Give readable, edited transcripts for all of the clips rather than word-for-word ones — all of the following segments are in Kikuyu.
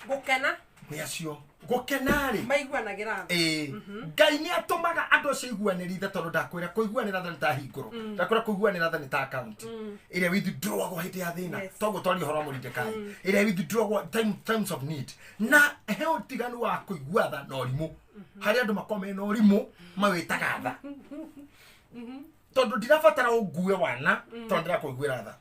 Gũkena. Nĩ acio gũkena-rĩ. Maiguanagĩra tha. Ĩĩ, Ngai nĩ atũmaga andũ acio iguanĩri tha, tondũ ndakwĩra kũiguanĩra tha nĩ ta hingũro, ndakwĩra kũiguanĩra tha nĩ ta account ĩrĩa withdrawagwo hĩndĩ ya thĩna. Toguo twaria ũhoro wa Mũridekai, ĩrĩa withdrawagwo times of need. Na he ũtiganu wa kũigua tha na ũrimũ. Harĩ andũ makoragwo mena ũrimũ mawĩtaga tha, tondũ ndirabatara ũngue wana tondũ ndĩrakũiguĩra tha.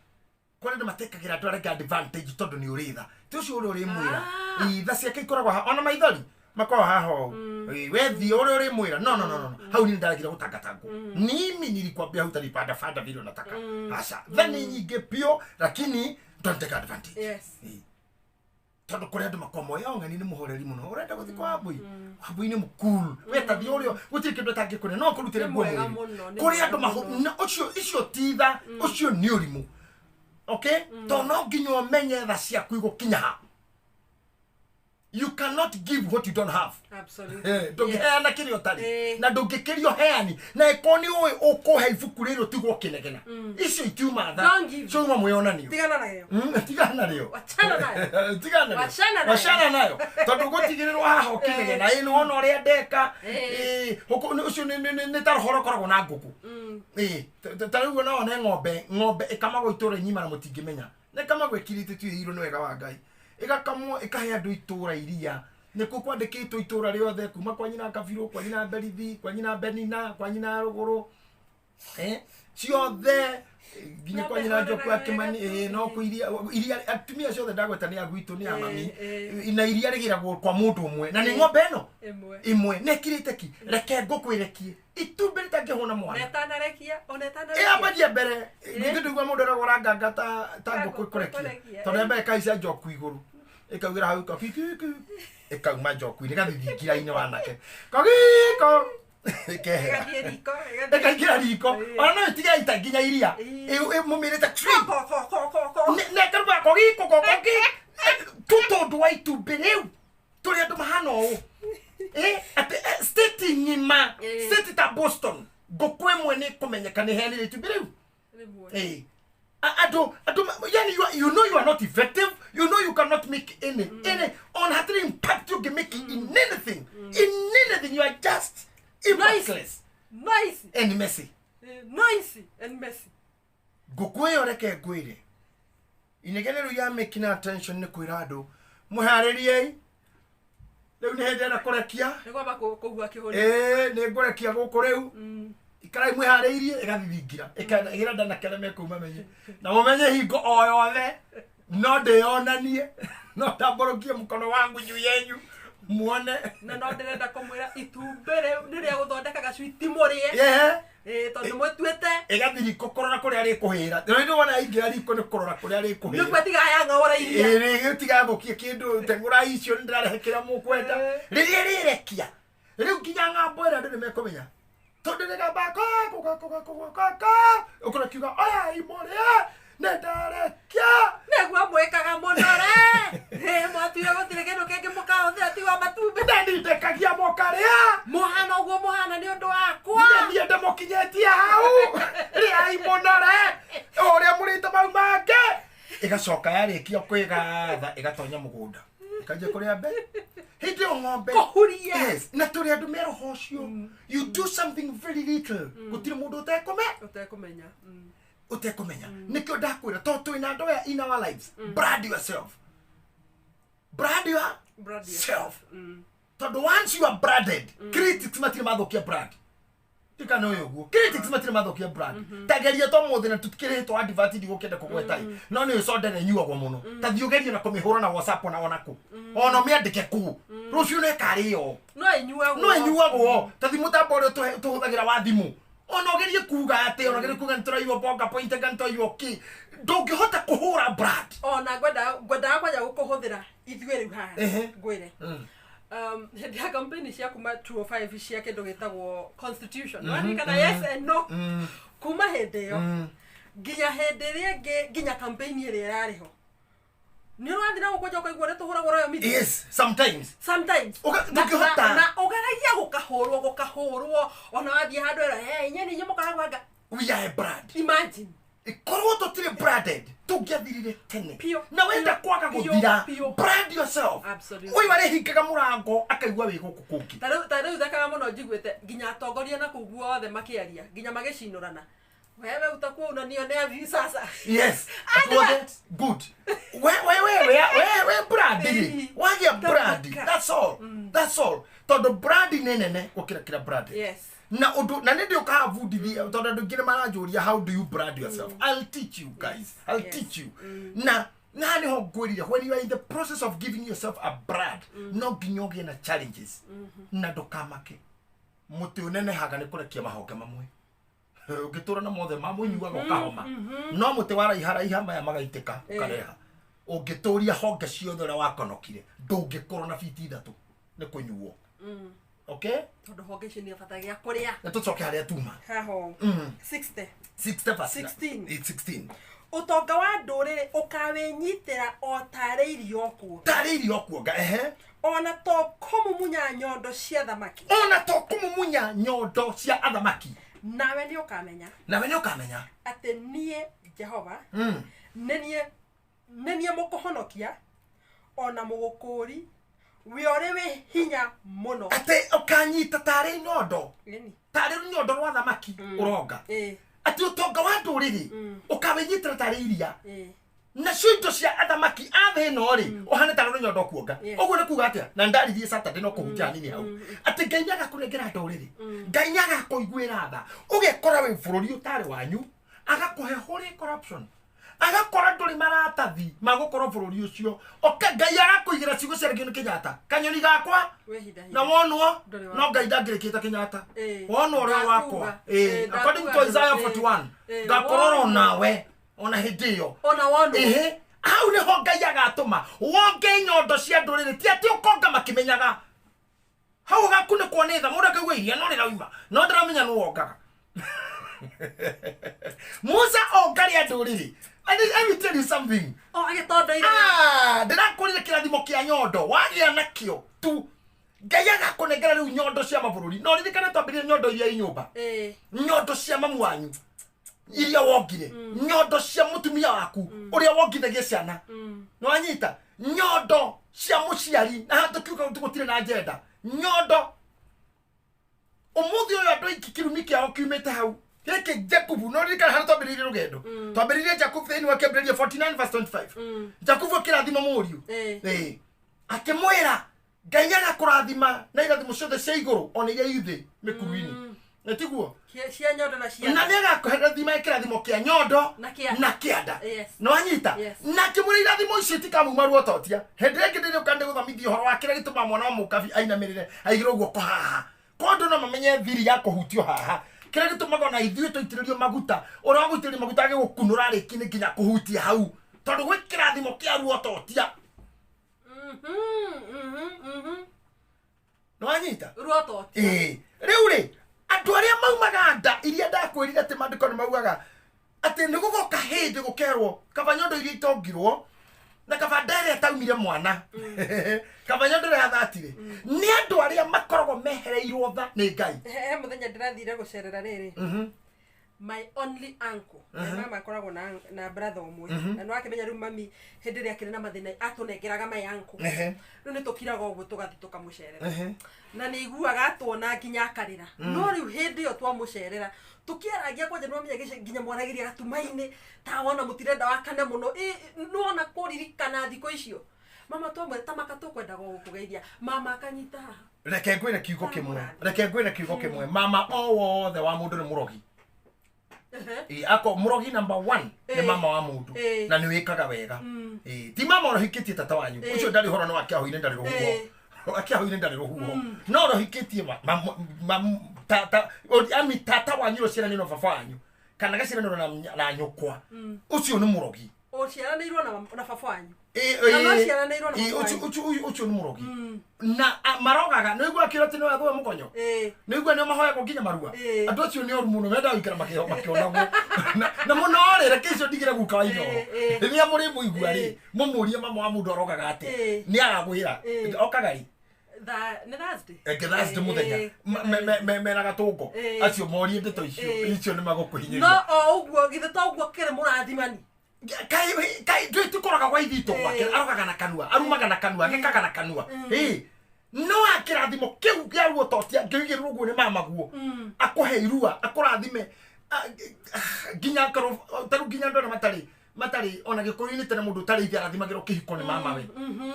Kũrĩ andũ matekagĩra andũ arĩa angĩ advantage tondũ nĩ ũrĩ tha. Ti ũcio ũrĩa ũrĩmwĩra. Ĩ, tha ciake ikoragwo ha ona maithori makoragwo haha ũũ. Ĩ, we thiĩ ũrĩa ũrĩmwĩra, no, no, no, no, no. Hau niĩ ndaregire gũtangatangwo. Mimi nilikwambia hutanipanda fanda vile unataka. Aca, tha nĩ nyingĩ biũ, lakini don't take advantage. Ĩ. Tondũ kũrĩ andũ makoragwo moya ng'ani nĩ mũhoreri mũno, ũrenda gũthiĩ kwa Wambui, Wambui nĩ mũkul, we ta thiĩ ũrĩa gũtirĩ kĩndũ atangĩkũrĩa, no akũrutĩre Nĩ nguo mwega mwĩrĩ. mũno, nĩ Kũrĩ mwega andũ mahu mũno. na ũcio icio ti tha, ũcio nĩ ũrimũ. Okay, tondũ no nginya ũmenye tha ciaku igũkinya ha. You cannot give what you don't have. Ndũngĩheana kĩrĩa ũtarĩ. Na ndũngĩkĩria ũheani na ĩkorwo nĩ ũĩ ũkũhe ibuku rĩrĩ ũtigwo ũkĩnegena. Icio itiuma tha. Don't give. Ciauma mwĩonanio. Tigana nayo. Tigana narĩo. Wachana nayo. Tigana narĩo. Wachana nayo. Wachana nayo, tondũ gũtigĩrĩrwo haha ũkĩnegena, ĩ nĩ wona ũrĩa ndeka. Ĩ, ũcio nĩ ta rũhoro ũkoragwo na ngũkũ. Ĩ, ta rĩu no one ng'ombe, ng'ombe ĩkamagwo itũũra ng'ima na mũtingĩmenya na ĩkamagwo ĩkirĩte tu ĩirwo nĩ wega wa Ngai, ĩgakamwo ĩkahe andũ itũũra iria nĩkuo kwandĩkĩtwo itũũra rĩothe, kuma kwa nyina Kabirũ, kwa nyina Berithi, kwa nyina Benina, kwa nyina Rũgũrũ, ciothe nginya kwa nyina Njoku ya Kĩmani. No kũ iria iria atumia ciothe ndagweta nĩ a gwitũ, nĩ a mami. Na iria rĩgĩragwo kwa mũndũ ũmwe na nĩ ng'ombe ĩno ĩmwe. Ĩmwe na ĩkirĩte ki. Reke ngũkũ ĩrekie itumbĩ rĩtangĩhũna na mwana. Ĩtanarekia ona ĩtanarekia. Ĩyambagia mbere ningĩ ndũigua mũndũ eragwo ũranganga ta ngũkũ ĩkũrekia. Ĩkũrekia. Tondũ yambaga ĩkaica njoku igũrũ, ĩkaugĩra hau kakikiki, ĩkauma njoku-inĩ, ĩgathiĩ thingira-inĩ wanake kagiko, ĩkehera. Ĩgathiĩ riko, ĩgathiĩ- Ĩkaingĩra riko. Ona no ĩtige ita nginya iria mũmĩrĩte Ko, ko, ko, ko, ko. Na ĩkaruga kogiko kokoki tu tondũ wa itumbĩ rĩu. Tũrĩ andũ mahana ũũ. Atĩ state ng'ima, state ta Boston, ngũkũ ĩmwe nĩ ĩkũmenyeka nĩ heanire itumbĩ rĩu. Rĩmwe. Andũ yani you know you are not effective, you know you cannot make any on hatirĩ impact you can make in anything, in anything. You are just impactless. Noisy. And messy. Noisy and messy. Ngũkũ ĩyo reke ngwĩre, inegene rĩu ya making attention nĩ kwĩra andũ mwĩharĩriei, rĩu nĩ hĩndĩ ĩrĩa kũrekia. Nĩ kwamba kũhua kĩhũni. Ĩĩ, nĩ ngũrekia gũkũ rĩu, ikarai mwĩharĩirie. Ĩgathithingira ĩrenda na kĩrĩa mekũu mamenye na mũmenye hingo o yothe no ndĩyonanie, no ndambũrũkie mũkono wangu juu yenyu muone. Na no ndĩrenda kũmwĩra itumbĩ rĩu nĩ rĩa gũthondeka gacui, ti mũrĩe. Yehe. Ĩ, tondũ mũtuĩte. Ĩgathiĩ riko kũrora kũrĩa rĩkũhĩra. Rĩu wona yaingĩra riko nĩ kũrora kũrĩa rĩkũhĩra. Nĩguo tigayang'aũra iria. Ĩrĩ tigathũkie kĩndũ, teng'ũra icio nĩ ndĩrarehe kĩrĩa mũkwenda. Rĩrĩa rĩrekia rĩu nginya ng'ambo ĩrĩa andũ nĩ mekũmenya, tondũ rĩgamba ũkorwo kiuga oya imũrĩe nĩ ndarekia. Nĩguo mwĩkaga mũno re. Ĩ, mwatuire gũtirĩ kĩndũ kĩngĩ mũkahũthĩra tiga matumbĩ. Na nindekagia mũkarĩa. Mũhana ũguo mũhana nĩ ũndũ wakwa. Na niĩ ndĩmũkinyĩtie hau, rĩai mũno re ũrĩa mũrĩte mau mangĩ. Ĩgacoka yarĩkia kwĩgatha ĩgatonya mũgũnda ĩkanjia kũrĩa mbe hĩndĩ ĩyo ng'ombe. Kũhuria. Yes, na tũrĩ andũ me roho ũcio. You do something very little, gũtirĩ mũndũ ũtekũme Ũtekũmenya. Ũtekũmenya. Nĩkĩo ndakwĩra tondũ twĩna andũ aya in our lives, brand yourself, brand Brand yourself, tondũ once you are branded, critics matirĩ mathũkia brand. Tikana ũyũ ũguo, critics matirĩ mathũkia brand. Tageria to mũthĩ na tũtikĩrĩtwo advert, ndigũkĩenda kũgweta ĩ, no nĩ soda ĩrĩa ĩnyuagwo mũno. Ta thiĩ ũgerie na kũmĩhũra na WhatsApp ona kũ ona ũmĩandĩke kũ, rũciũ no ĩkarĩo. No ĩnyuagwo. No ĩnyuagwo. Ta thi mũtambo ũrĩa tũhũthagĩra wa thimũ, ona ũgerie kuga atĩ, ona ũgerie kuga nĩtũraiywo bonga point nga nĩtwaiywo kĩ, ndũngĩhota kũhũra brand. Ona ngwendaga kwanja gũkũhũthĩra ithuĩ rĩu haha. Ngwĩre, hĩndĩ ya campaign cia kuma 205 cia kĩndũ gĩtagwo constitution, waririkana yes and no, kuma hĩndĩ ĩyo nginya hĩndĩ ĩrĩa ĩngĩ, nginya campaign ĩrĩa ĩrarĩ ho, nĩ ũrathiĩ na gũkũ nja ũkaigua ũrĩa tũhũragwo royal media. Yes, sometimes. Sometimes. Ndũngĩhota. Na ũgeragia gũkahũrwo gũkahũrwo, ona wathiĩ handũ ĩra hey, inyuĩ nĩ inyuĩ mũkoragwo anga. We are a brand. Imagine. Korwo tũtirĩ branded tũngĩathirire tene. Piũ, Na wenda piũ, kwaga piũ, gũthira, piũ. brand yourself. Absolutely. Ũyũ arĩhingaga mũrango akaigua wĩ gũkũ kũngĩ. Ta rĩu thekaga mũno njiguĩte nginya atongoria na kũu guothe makĩaria nginya magĩcinũrana, wewe utakuwa unanionea view sasa. Yes. Advert. Good. We we we we we we brand rĩ. Ĩĩ. Wagĩa brand. Tamaka. That's all. That's all. Tondũ brand nĩ nene gũkĩra kĩrĩa brand. Yes. Na ũndũ na nĩ ndĩũkaga bundithia tondũ andũ aingĩ nĩ maranjũria, how do you brand yourself? I'll teach you guys. I'll teach you. Na nĩho ngwĩrire, when you are in the process of giving yourself a brand, no nginya ũgĩe na challenges, na ndũkamake. Mũtĩ ũnenehaga nĩ kũrekia mahonge mamwe. Ũngĩtũra na mothe mamũnyuaga ũkahoma, no mũtĩ waraiharaiha maya magaitĩka ũkareha. Ũngĩtũria honge ciothe ũrĩa wakonokire, ndũngĩkũrwo na biti 3 nĩ kũnyuo. Okay. Tondũ honge icio nĩ bata gĩa kũrĩa. Na tũcoke harĩa tuma. Haho 60. 60 verse 16. 16. Ũtonga wa ndũrĩrĩ ũkawĩnyitĩra o tarĩ irio kuonga. Tarĩ irio kuonga, ehe. Ona to kũmumunya nyondo cia thamaki. Ona to kũmumunya nyondo cia athamaki. Nawe nĩ ũkamenya Nawe nĩ ũkamenya atĩ niĩ Jehova nĩ niĩ mũkũhonokia ona mũgũkũũri we ũrĩ wĩ hinya mũno. Atĩ ũkanyita tarĩ nyondo, Ĩni. tarĩ nyondo rwa thamaki ũronga. Atĩ ũtonga wa ndũrĩrĩ ũkawĩnyitĩra tarĩ iria, nacio indo cia athamaki a thĩ ĩno rĩ, ũhane tarĩ rũnyondo kuonga. Ũguo nĩ kuga atĩa? Na ndaririe Saturday no kũhutia hanini hau, atĩ Ngai nĩ agakũnengera ndũrĩrĩ, Ngai nĩ agakũiguĩra tha, ũgekora wĩ bũrũri ũtarĩ wanyu, agakũhe holy corruption, agakora ndũrĩ maratathi ma gũkorwo bũrũri ũcio. Oka Ngai agakũigĩra ciugo cia rĩngĩ nĩ Kenyatta, kanyoni gakwa. Wĩ hinda Na hinda. wonwo Ndũrĩ wakwa. no Ngai ndangĩrĩkĩte Kenyatta. Wonwo ũrĩa Ndakuga. wakwa. According to ndakuga Isaiah 41, ngakorwo wonwo. nawe ona hĩndĩ ĩyo. Ona wonwo. Ĩhĩ, hau nĩho Ngai agatũma wonge nyondo cia ndũrĩrĩ, ti atĩ ũkonga makĩmenyaga. Hau ũgakunĩkwo nĩ tha, mũndũ akaigua iria no rĩrauma, no ndĩramenya nũ wongaga. Musa onga rĩa ndũrĩrĩ. And let me tell you something. O agĩtondoire. Ah, ndĩrakũrire kĩrathimo kĩa nyondo wagĩa nakĩo tu, Ngai agakũnengera rĩu nyondo cia mabũrũri. No ririkane twambĩrĩrie nyondo iria i nyũmba, nyondo cia mamu wanyu iria wongire, nyondo cia mũtumia waku ũrĩa wongithagia ciana, nĩwanyita, nyondo cia mũciari, na haha tũkiuga gũtirĩ na njenda nyondo. Ũmũthĩ ũyũ andũ aingĩ kĩrumi kĩao kiumĩte hau gĩkĩ Jakubu. No ririkana harĩa twambĩrĩirie rũgendo, twambĩrĩirie Jakubu thĩinĩ wa Kĩambĩrĩria 49 verse 25. Jakubu akĩrathima mũriũ. Akĩmwĩra Ngai agakũrathima na irathimo ciothe cia igũrũ ona iria i thĩ mĩkuru-inĩ, nĩ tiguo? Cia nyondo na cia Na nĩ agakũrathima kĩrathimo kĩa nyondo Na kĩanda. Na kĩanda. Nĩ wanyita? Yes. Na akĩmwĩra irathimo icio itikamuma ruototia. Hĩndĩ ĩrĩa ĩngĩ ndĩrĩũka ndĩgũthomithia ũhoro wa kĩrĩa gĩtũmaga mwana wa mũkabi ainamĩrĩre aigĩrwo guoko haha, ko andũ no mamenye thiri ya kũhutio haha, kĩrĩa gĩtũmaga ona ithuĩ tũitĩrĩrio maguta, ũrĩa wa gũitĩrĩrio maguta agĩgũkunũra rĩki nĩ nginya kũhutia hau, tondũ gwĩ kĩrathimo kĩa ruototia. Nĩ wanyita? Ruototia. Ĩĩ, rĩu rĩ, andũ arĩa maumaga nda iria ndakwĩrire atĩ maandĩko nĩ maugaga atĩ nĩ gũgoka hĩndĩ gũkerwo kaba nyondo iria itongirwo na kaba nda ĩrĩa ĩtaumire mwana, kaba nyondo ĩrĩa yathatire, nĩ andũ arĩa makoragwo mehereirwo tha nĩ Ngai. He mũthenya ndĩrathire gũcerera rĩrĩ my only uncle. Na mama akoragwo na brother ũmwe, na nĩ wakĩmenya rĩu mami hĩndĩ ĩrĩa akĩrĩ na mathĩna atũnengeraga my uncle. Rĩu nĩ tũkiraga ũguo tũgathiĩ tũkamũcerera, na nĩ iguaga atuona nginya akarĩra. No rĩu hĩndĩ ĩyo twamũcerera tũkĩaragia kwanja, nĩwamenya nginya mwaragĩria gatuma-inĩ ta wona mũtirenda wakane mũno. Nĩwona kũririkana thikũ icio mama twamwĩra tamaka tũkwendaga o gũkũgeithia, mama akanyita haha. Reke ngwĩre kiugo kĩmwe, reke ngwĩre kiugo kĩmwe, mama o wothe wa mũndũ nĩ mũrogi. Ĩ, ako mũrogi number one nĩ mama wa mũndũ. Na nĩ wĩkaga wega. Ĩ, ti mama ũrahikĩtie tata wanyu, ũcio ndarĩ ũhoro, no akĩahũire ndarĩ rũhuho, akĩahũire ndarĩ rũhuho, no ũrahikĩtie tata, ami tata wanyu ũciaranĩirwo na baba wanyu kana gaciaranĩirwo na nyũkwa, ũcio nĩ mũrogi. Ũciaranĩirwo na baba wanyu. Ĩ, Na no ciaranĩirwo na baba ũcio wanyu. ũcio nĩ mũrogi na marogaga. Nĩ igua akĩra atĩ nĩ wathũa mũkonyo. Nĩ igua nĩo mahoyagwo nginya marua. Andũ acio nĩ oru mũno, mendaga gũikara makĩonagwo na mũno rĩ. Reke icio ndigĩre guka wa Inooro. Rĩrĩa mũrĩ mũigua rĩ, mũmũrie mama wa mũndũ arogaga atĩa, nĩ agagwĩra. Okaga rĩ? Nĩ Thursday. Enge Thursday mũthenya mena gatũngo acio morie ndeto icio icio nĩ magũkũhinyĩria. No o ũguo githĩ to ũguo kĩrĩ mũrathimani. Kai kai ndũĩ tũkoraga gwa ithitũ gwake arogaga na kanua, arumaga na kanua, agĩkaga na kanua. No akĩrathimo kĩu kĩa ruo totia ngĩigĩrĩrwo ũguo nĩ mamaguo akũhe irua akũrathime nginya akorwo tarĩu nginya andũ arĩa matarĩ ona gĩkũyũ-inĩ tene mũndũ ũtarĩ ithe arathimagĩrwo kĩhiko nĩ mamawe.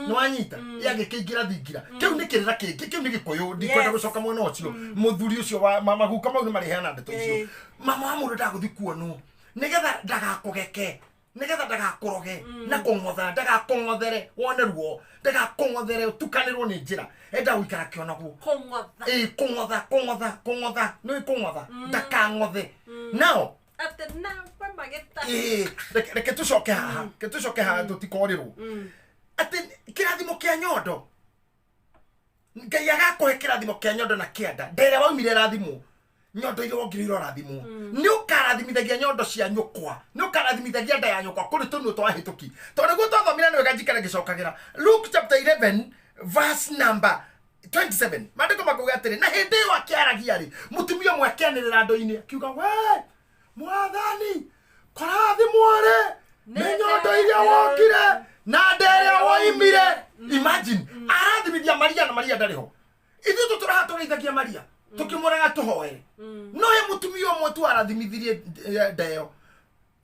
Nĩ wanyita yagĩkĩingĩra thingira kĩu nĩ kĩrĩra kĩngĩ kĩu nĩ gĩkũyũ ndikwenda gũcoka mwena ũcio mũthuri ũcio wa maguka mau nĩ marĩheana ndeto icio. Mama wa mũndũ ndagũthiĩ kuonwo nĩgetha ndagakũgeke, nĩgetha ndagakũroge na kũng'otha, ndagakũng'othere wone ruo, ndagakũng'othere ũtukanĩrwo nĩ njĩra, enda gũikara kĩonagwo kũng'otha. Kũng'otha kũng'otha kũng'otha nĩ kũng'otha ndakang'othe nao atĩ nawe magĩta. Reke tũcoke haha, reke tũcoke haha tũtikorĩrwo atĩ kĩrathimo kĩa nyondo Ngai agakũhe kĩrathimo kĩa nyondo na kĩanda ndere waumire rathimwo nyondo iria wongereirwo rathimwo nĩ ũkarathimithagia nyondo cia nyũkwa, nĩ ũkarathimithagia nda ya nyũkwa kũrĩ tũnua twa hĩtũki tondũ nĩguo twathomire nĩ wega njikare ngĩcokagĩra Luke chapter 11 verse number 27 maandĩko makauga atĩrĩ, na hĩndĩ ĩyo akĩaragia rĩ mũtumia ũmwe akĩanĩrĩra andũ-inĩ akiuga, we mwathani kũrathimwo rĩ nĩ nyondo iria wokire na nda ĩrĩa woimire. Imagine arathimithia Maria na Maria ndarĩ ho. Ithuĩ tũtũraha tũgeithagia Maria tukimũraga tũhoere no he mũtumia ũmwe tu arathimithirie nda ĩyo.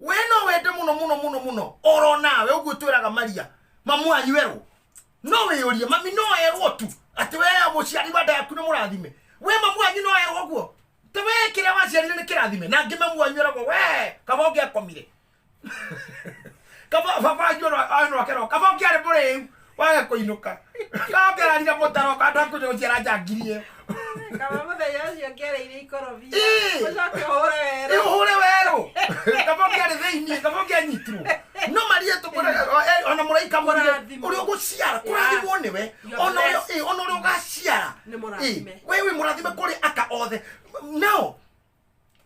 We no wende mũno mũno mũno mũno oro nawe ũguo twĩraga Maria mamu wanyu erwo, no wĩyũrie mami no erwo tu atĩ we mũciari wa nda yaku nĩ mũrathime, we mamu wanyu no erwo ũguo te we kĩrĩa waciarire nĩ kĩrathime, na angĩ mamu wanyu eragwo we kaba ũngĩakomire kaba baba wanyu no akerwo kaba ũngĩarĩ mũrĩu wage kũinũka kaba ũngĩararire mũtaro andũ akunya gũciara njangiri ĩyo. Kaba mũthenya ũcio ũngĩarĩire ikorobia ũcoke ũhũre werũ, ũhũre werũ kaba ũngĩarĩ thĩiniĩ, kaba ũngĩanyitirwo. No Maria tũkũraga ona mũraika mũrire ũrĩa ũgũciara kũrathimwo nĩwe, ona ũrĩa ũgaciara we wĩ mũrathime kũrĩ aka othe. Nao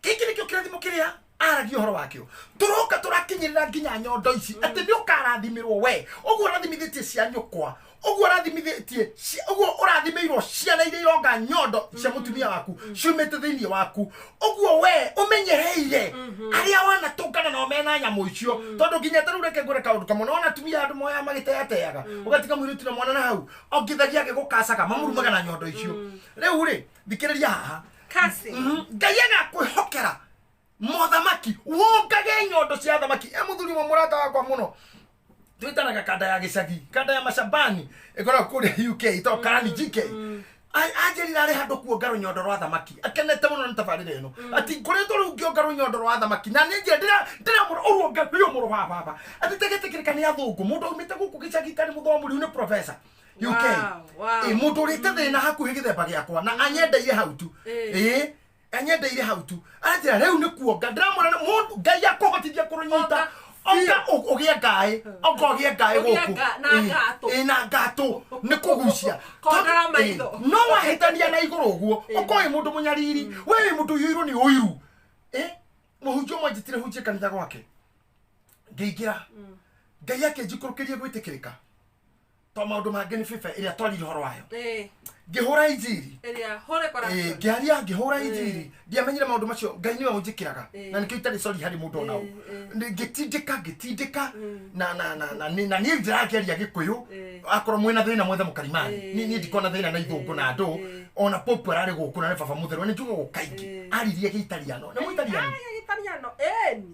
gĩkĩ nĩkĩo kĩrathimo kĩrĩa aragia ũhoro wakĩo tũroka tũrakinyĩrĩra nginya nyondo ici atĩ nĩ ũkarathimĩrwo we ũguo ũrathimithĩtie cia nyũkwa, ũguo ũrathimithĩtie ũguo ũrathimĩirwo ciana iria ironga nyondo cia mũtumia waku ciumĩte thĩiniĩ waku, ũguo we ũmenyereire arĩa wanatũngana nao mena nyamũ icio tondũ nginya ta rĩu reke ngwĩre kaũndũ kamwe, nĩwona atumia andũ moyaga magĩteateaga ũgatiga mũirĩtu na mwana na hau ongithagia agĩgũkacaga mamũrumaga na nyondo icio. Rĩu rĩ thikĩrĩria haha Ngai agakwĩhokera mothamaki wongage nyondo cia thamaki. E mũthuri wa mũrata wakwa mũno twĩtanaga kanda ya gĩcagi, kanda ya macambani ĩkoragwo kũrĩa UK ĩtagwo Karani GK. Anjĩrire arĩ handũ kuonga rũnyondo rwa thamaki akenete mũno nĩ tabarĩra ĩno ati ngoretwo rĩu ngĩonga rũnyondo rwa thamaki na nĩ njĩra ndĩramũra ũruonga biũ mũrũ wa baba atĩ tegetĩkĩrĩka nĩ athũngũ mũndũ aumĩte gũkũ gĩcagi tarĩ mũthomu rĩu nĩ professor UK. Mũndũ ũrĩte thĩna hakuhĩ gĩthemba gĩakwa na anyendeire hau tu anyendeire hau tu aranjĩra rĩu nĩ kuonga ndĩramwĩra mũndũ Ngai akũhotithia kũrũnyita onga ũgĩe ngaĩ onga ũgĩe ngaĩ gũkũ na ngatũ nĩ kũgucia no wahĩtania na igũrũ ũguo ũkorwo wĩ mũndũ mũnyariri we wĩ mũndũ ũiyũirwo nĩ ũiru. Mũhunjia ũmwe anjĩtire hunjie kanitha gwake ngĩingĩra Ngai akĩnjikũrũkĩria gwĩtĩkĩrĩka to maũndũ mangĩ nĩ bĩba ĩrĩa twarire ũhoro wayo ngĩhũra injiri ngĩaria ngĩhũra injiri ndiamenyire maũndũ macio Ngai nĩwe ũnjĩkĩraga na nĩkĩo itarĩ sorry harĩ mũndũ ona ũ ngĩtindĩka na na na na na niĩ ndĩrakĩaria gĩkũyũ akorwo mwĩna thĩna mwethe mũkarimani niĩ ndikona thĩna na ithũngũ na andũ ona popu ararĩ gũkũ na nĩ baba mũtheru nĩ njugaga kaingĩ aririe gĩitariano nĩ mũitariano gĩitariano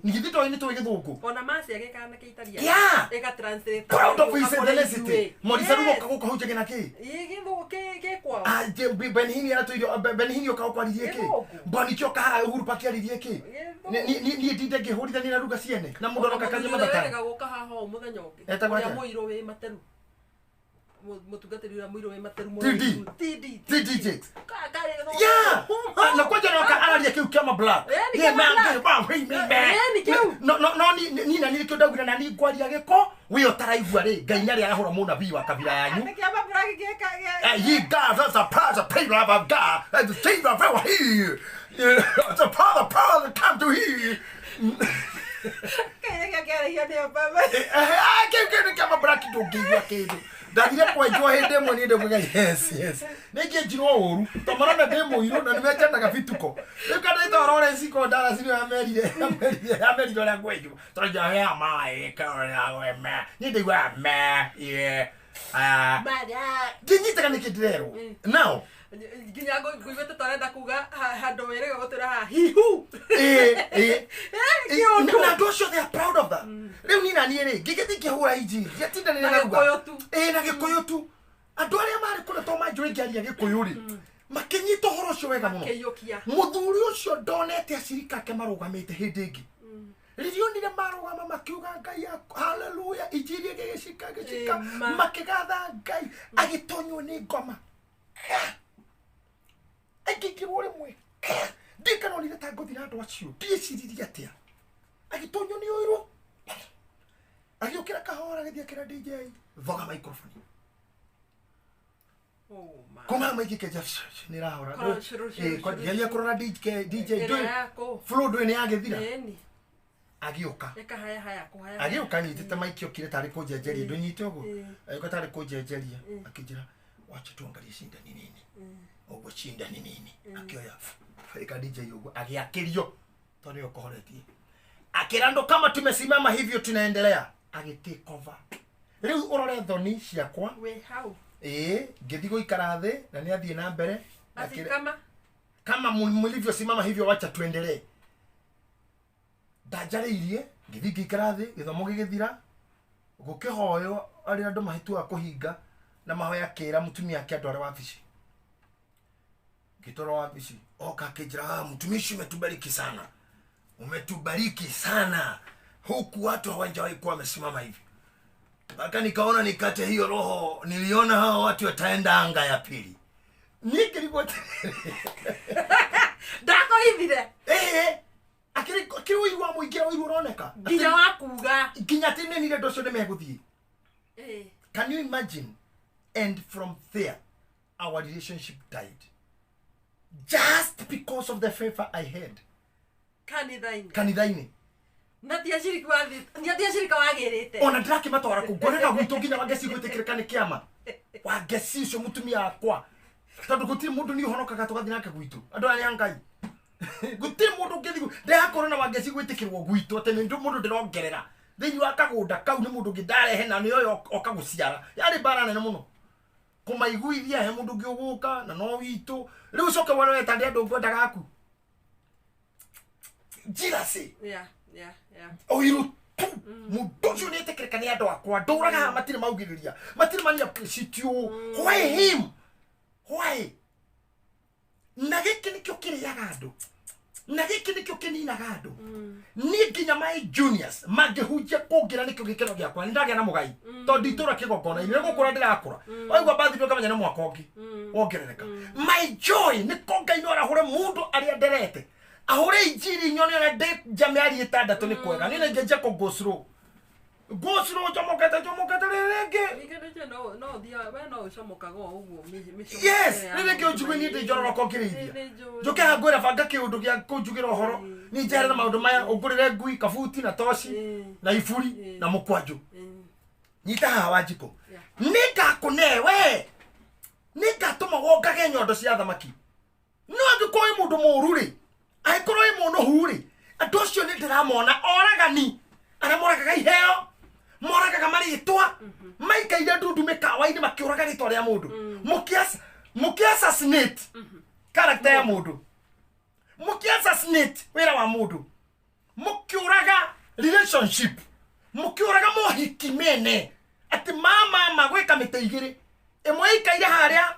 nĩ githĩ nĩ tũĩ gĩthũngũ ona maci agĩkaga na gĩitariano ĩga translate proud of his ethnicity Morisa ruo gũkũ hunjagia na kĩ gĩthũngũ gĩkwao Benhini aratũirio Benhini ũka ũkwaririe kĩ Mboniki ũka haha Uhuru Park aririe kĩ niĩ ndinde ngĩhũrithania na ruga ciene na mũndũ aroka kanyua mathatara gũka haha o mũthenya ũngĩ ũrĩa mũirũ wĩ materu mũtungatĩri ũrĩa mũirũ wĩ materu TD Jakes yeah na kwanja roka araria kĩu kĩama black no no no ni na nĩkĩo ndaugire na ni ngwaria gĩko we ũtaraigua rĩ Ngai nĩ arahũra mũnabii wa kabira yanyu ye God that's a prize of people of God and the team of our here the power that come to here kĩu kĩama black ndũngĩigua kĩndũ Ndathire kwenjwo hĩndĩ ĩmwe niĩ ndĩmwĩga yes yes. Nĩngĩenjirwo ũru to marona ndĩ mũirũ na nĩmenjanaga bituko. Rĩu kana ĩta Lawrence ko ndarasi nĩwe amerire amerire amerire ũrĩa ngwenjwo. Tondũ ya maĩ kana we me. Niĩ ndaiguaga me ye. Ah. Ngĩnyitaga nĩkĩ ndĩrerwo. Now Nginya ngũiguĩte ta ũrenda kuga handũ wĩrĩga gũtwĩra haha hihu. Ĩĩ ĩĩ. Kĩũndũ. Na andũ acio they are proud of that. Rĩu niĩ na niĩ rĩ ngĩgĩthiĩ ngĩhũra injiri ndiatindanĩire Na na ruga. Gĩkũyũ tu. Ĩĩ na gĩkũyũ tu. Andũ arĩa marĩ kũrĩa to manjũĩ ngĩaria gĩkũyũ rĩ makĩnyita ũhoro ũcio wega mũno. Kĩiyũkia. Mũthuri ũcio ndonete acirika ake marũgamĩte hĩndĩ ĩngĩ. Rĩrĩa onire marũgama makiuga Ngai haleluya injiri ĩgĩgĩcika ĩgĩcika Ĩma. makĩgatha Ngai agĩtonywo nĩ ngoma. Akĩingĩrwo rĩmwe. Ndikanonire ta ngũthi na andũ acio ndiĩciririe atĩa. Agĩtonywo nĩ ũirũ. Agĩũkĩra kahora agĩthiĩ akĩra DJ thoga microphone. Oh, ma. Kuma maiki keja nĩ ĩrahora. Korwo cũrũ, cũrũ, cũrũ, Geria kũrora DJ Ĩrĩa ndũĩ ya kũ? flow ndũĩ nĩ yagĩthira. Ĩni. Agĩũka. Ĩkahaya haya kũhaya. Agĩũka nyitĩte maiki okire tarĩ kũnjenjeria ndũnyite ũguo. Ĩĩ. Agĩũka tarĩ kũnjenjeria akĩnjĩra wacha tuangalie shinda ni nini. Ũguo shinda ni nini. Akĩoya ĩka DJ ũguo agĩakĩrio tondũ nĩwe ũkohoretie. Akĩra andũ kama tumesimama hivyo tunaendelea. Agĩ take over. Rĩu ũrore thoni ciakwa. Wĩ hau. Ĩĩ ngĩthiĩ gũikara thĩ na nĩ athiĩ na mbere. Basi Akĩra- kama kama mlivyosimama hivyo wacha tuendelee. Ndanjarĩirie ngĩthiĩ ngĩikara thĩ gĩthomo gĩgĩthira gũkĩhoywo arĩa andũ mahĩtuaga kũhinga na mahoya akĩra mũtumia ake andware wabici. Ngĩtwarwo wabici oka akĩnjĩra "Ah, mtumishi umetubariki sana, umetubariki sana, huku watu hawajawahi kuwa wamesimama hivi mpaka nikaona nikate hiyo roho, niliona hawa watu wataenda anga ya pili. Niĩ ngĩrigwo atĩrĩrĩ ndakũhithire ĩĩ akĩrĩ akĩrĩ ũiru wa mũingĩ ũiru ũroneka nginya wa kuga. nginya atĩ nĩ andũ acio nĩ megũthiĩ. Ĩĩ. Can you imagine? And from there our relationship died just because of the favor I had Kanitha-inĩ. kanitha-inĩ. Na ti aciriki wathi, na ti acirika wagĩrĩte. Ona ndĩrakĩmatwara kũu ngorega gwitũ nginya Wangeci gwĩtĩkĩrĩka nĩ kĩama. Wangeci ũcio mũtumia wakwa tondũ gũtirĩ mũndũ niĩ ũhonokaga tũgathiĩ nake gwitũ andũ aya nĩ a Ngai. Gũtirĩ mũndũ ũngĩthiĩ ndĩrakorwo na Wangeci gwĩtĩkĩrwo gwitũ atĩ nĩ mũndũ ndĩrongerera thĩinĩ wa kagũnda kau nĩ mũndũ ũngĩ ndarehe na nĩoyo oka gũciara. Yarĩ mbara nene mũno kũmaiguithia he mũndũ ũngĩ ũgũka na no witũ. Rĩu ũcoke wone we tarĩ andũ ngwendaga aku. Jealousy. Yeah, yeah, yeah. Ũiru tu mũndũ ũcio nĩ etĩkĩrĩka nĩ andũ akwa ndũraga haha matirĩ maugĩrĩria matirĩ mani appreciate you. Why him? Why? Na gĩkĩ nĩkĩo kĩrĩaga andũ na gĩkĩ nĩkĩo kĩninaga andũ. Niĩ nginya my juniors mangĩhunjia kũngĩra nĩkĩo gĩkeno gĩakwa nĩ ndagĩa na mũgai tondũ nditũra kĩgongona-inĩ nĩ gũkũra ndĩrakũra waigua mbathi ũkamenya nĩ mwaka ũngĩ wongerereka. My joy nĩ ko Ngai no arahũre mũndũ arĩa nderete ahũre injiri nyone ona ndĩ nja mĩeri ĩtandatũ nĩ kwega. Niĩ nĩngĩnjia kũ go slow go slow njomokete njomokete rĩrĩ rĩngĩ. Ningĩ nĩnjũĩ no ũthiaga we no ũcomokaga o ũguo mĩcomo Yes, ya rĩrĩ rĩngĩ ũnjigue niĩ ndĩ njororoka ũkĩrĩithia. Nĩ njũĩ. Njũke haha ngwĩre banga kĩũndũ gĩa kũnjugĩra ũhoro niĩ njehere na maũndũ maya ũngũrĩre ngui kabuti na toci na iburi na mũkwanjũ. Nyita haha Wanjikũ. Yeah. Nĩngakũne we nĩngatũma wongage nyondo cia thamaki. No angĩkorwo wĩ mũndũ mũũru rĩ, angĩkorwo wĩ mũnũhu rĩ, andũ acio nĩ ndĩramona oragani arĩa moragaga iheo moragaga marĩtwa maikaire ndundu mĩkawa-inĩ makĩũraga rĩtwa rĩa mũndũ. Mũkĩ assassinate character ya mũndũ, mũkĩ assassinate wĩra wa mũndũ, mũkĩũraga relationship, mũkĩũraga mohiki mene atĩ mama gwĩka mĩtĩ igĩrĩ ĩmwe ĩikaire harĩa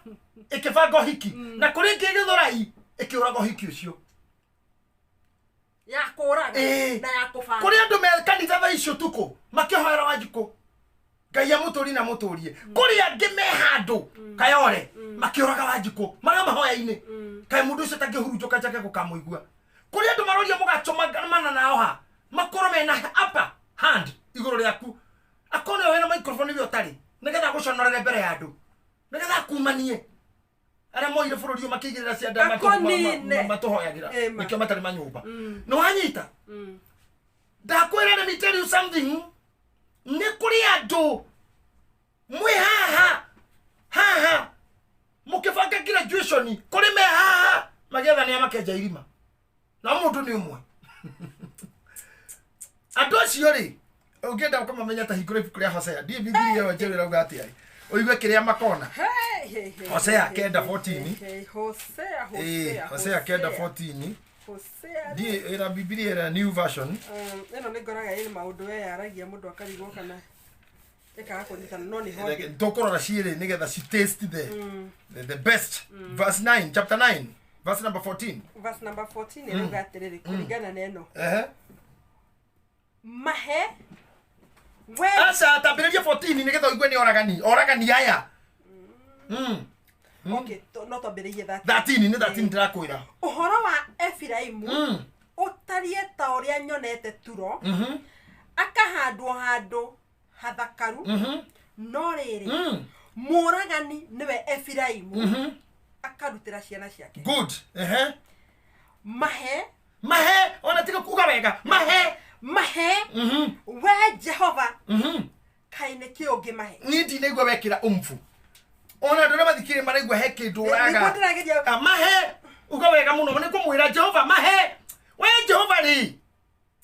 ĩkĩbanga ũhiki na kũrĩ ĩngĩ ĩgĩthũrai ĩkĩũraga ũhiki ũcio. Ya kũraga Ĩĩ. na ya kũbanga. Kũrĩ andũ me kanitha thaa ici ũtukũ makĩhoera Wanjikũ Ngai amũtũrie na amũtũrie. Kũrĩ angĩ me handũ Kayore makĩũraga Wanjikũ marĩ mahoya-inĩ kaĩ mũndũ ũcio tangĩhurunjũka njake gũkamũigua. Kũrĩ andũ maroria mũgacũmana nao ha makorwo mena upper hand igũrũ rĩaku akorwo nĩwe wĩna microphone we ũtarĩ nĩgetha agũconorere mbere ya andũ nĩgetha akumanie arĩa moire bũrũri ũyũ makĩigĩrĩra cianda Akũnine. matũhoyagĩra Ĩma. nĩkĩo matarĩ manyũmba. Nĩ wanyita? Ndakwĩra let me tell you something. Nĩ kũrĩ andũ mwĩ haha Constitution kũrĩ me haha magĩetha nĩa makenja irima na mũndũ nĩ ũmwe. Andũ acio rĩ, ũngĩenda kũmamenya ta hingũra ibuku rĩa Hosea, ndiĩ Bibilia ĩyo njerũ ĩrauga atĩa, ũigue kĩrĩa makona. Hosea 9:14. Hosea, Hosea, Hosea 9:14. Hosea. Ndiĩ ĩra Bibilia ĩra new version. Ĩno nĩ ngoraga ĩrĩ maũndũ we yaragia mũndũ akarigwo kana ĩkaga kũnyitana, no nĩ ho. Tũkũrora ciĩrĩ nĩgetha ci taste the best. Verse 9, chapter 9, verse number 14. Verse number 14 ĩrauga atĩrĩrĩ, kũringana na ĩno. Mahe we aca tambĩrĩria 14 nĩgetha ũigue nĩ oragani, oragani aya. Okay, no twambĩrĩrie 13. 13 nĩ 13 ndĩrakwĩra. Ũhoro wa Efiraimu ũtariĩ ta ũrĩa nyonete Turo, akahandwo handũ hathakaru, no rĩrĩ mũragani nĩwe Efiraimu, akarutĩra ciana ciake. Good. Mahe, mahe, ona tiga kuga wega, mahe, mahe, we Jehova, kaĩ nĩ kĩ ũngĩmahe? Niĩ ndinaigua wekĩra umfu. Ona andũ arĩa mathikĩrĩria maraigua he kĩndũ ũraga. Mahe, uga wega mũno, nĩ kũmwĩra Jehova mahe. We Jehova rĩ,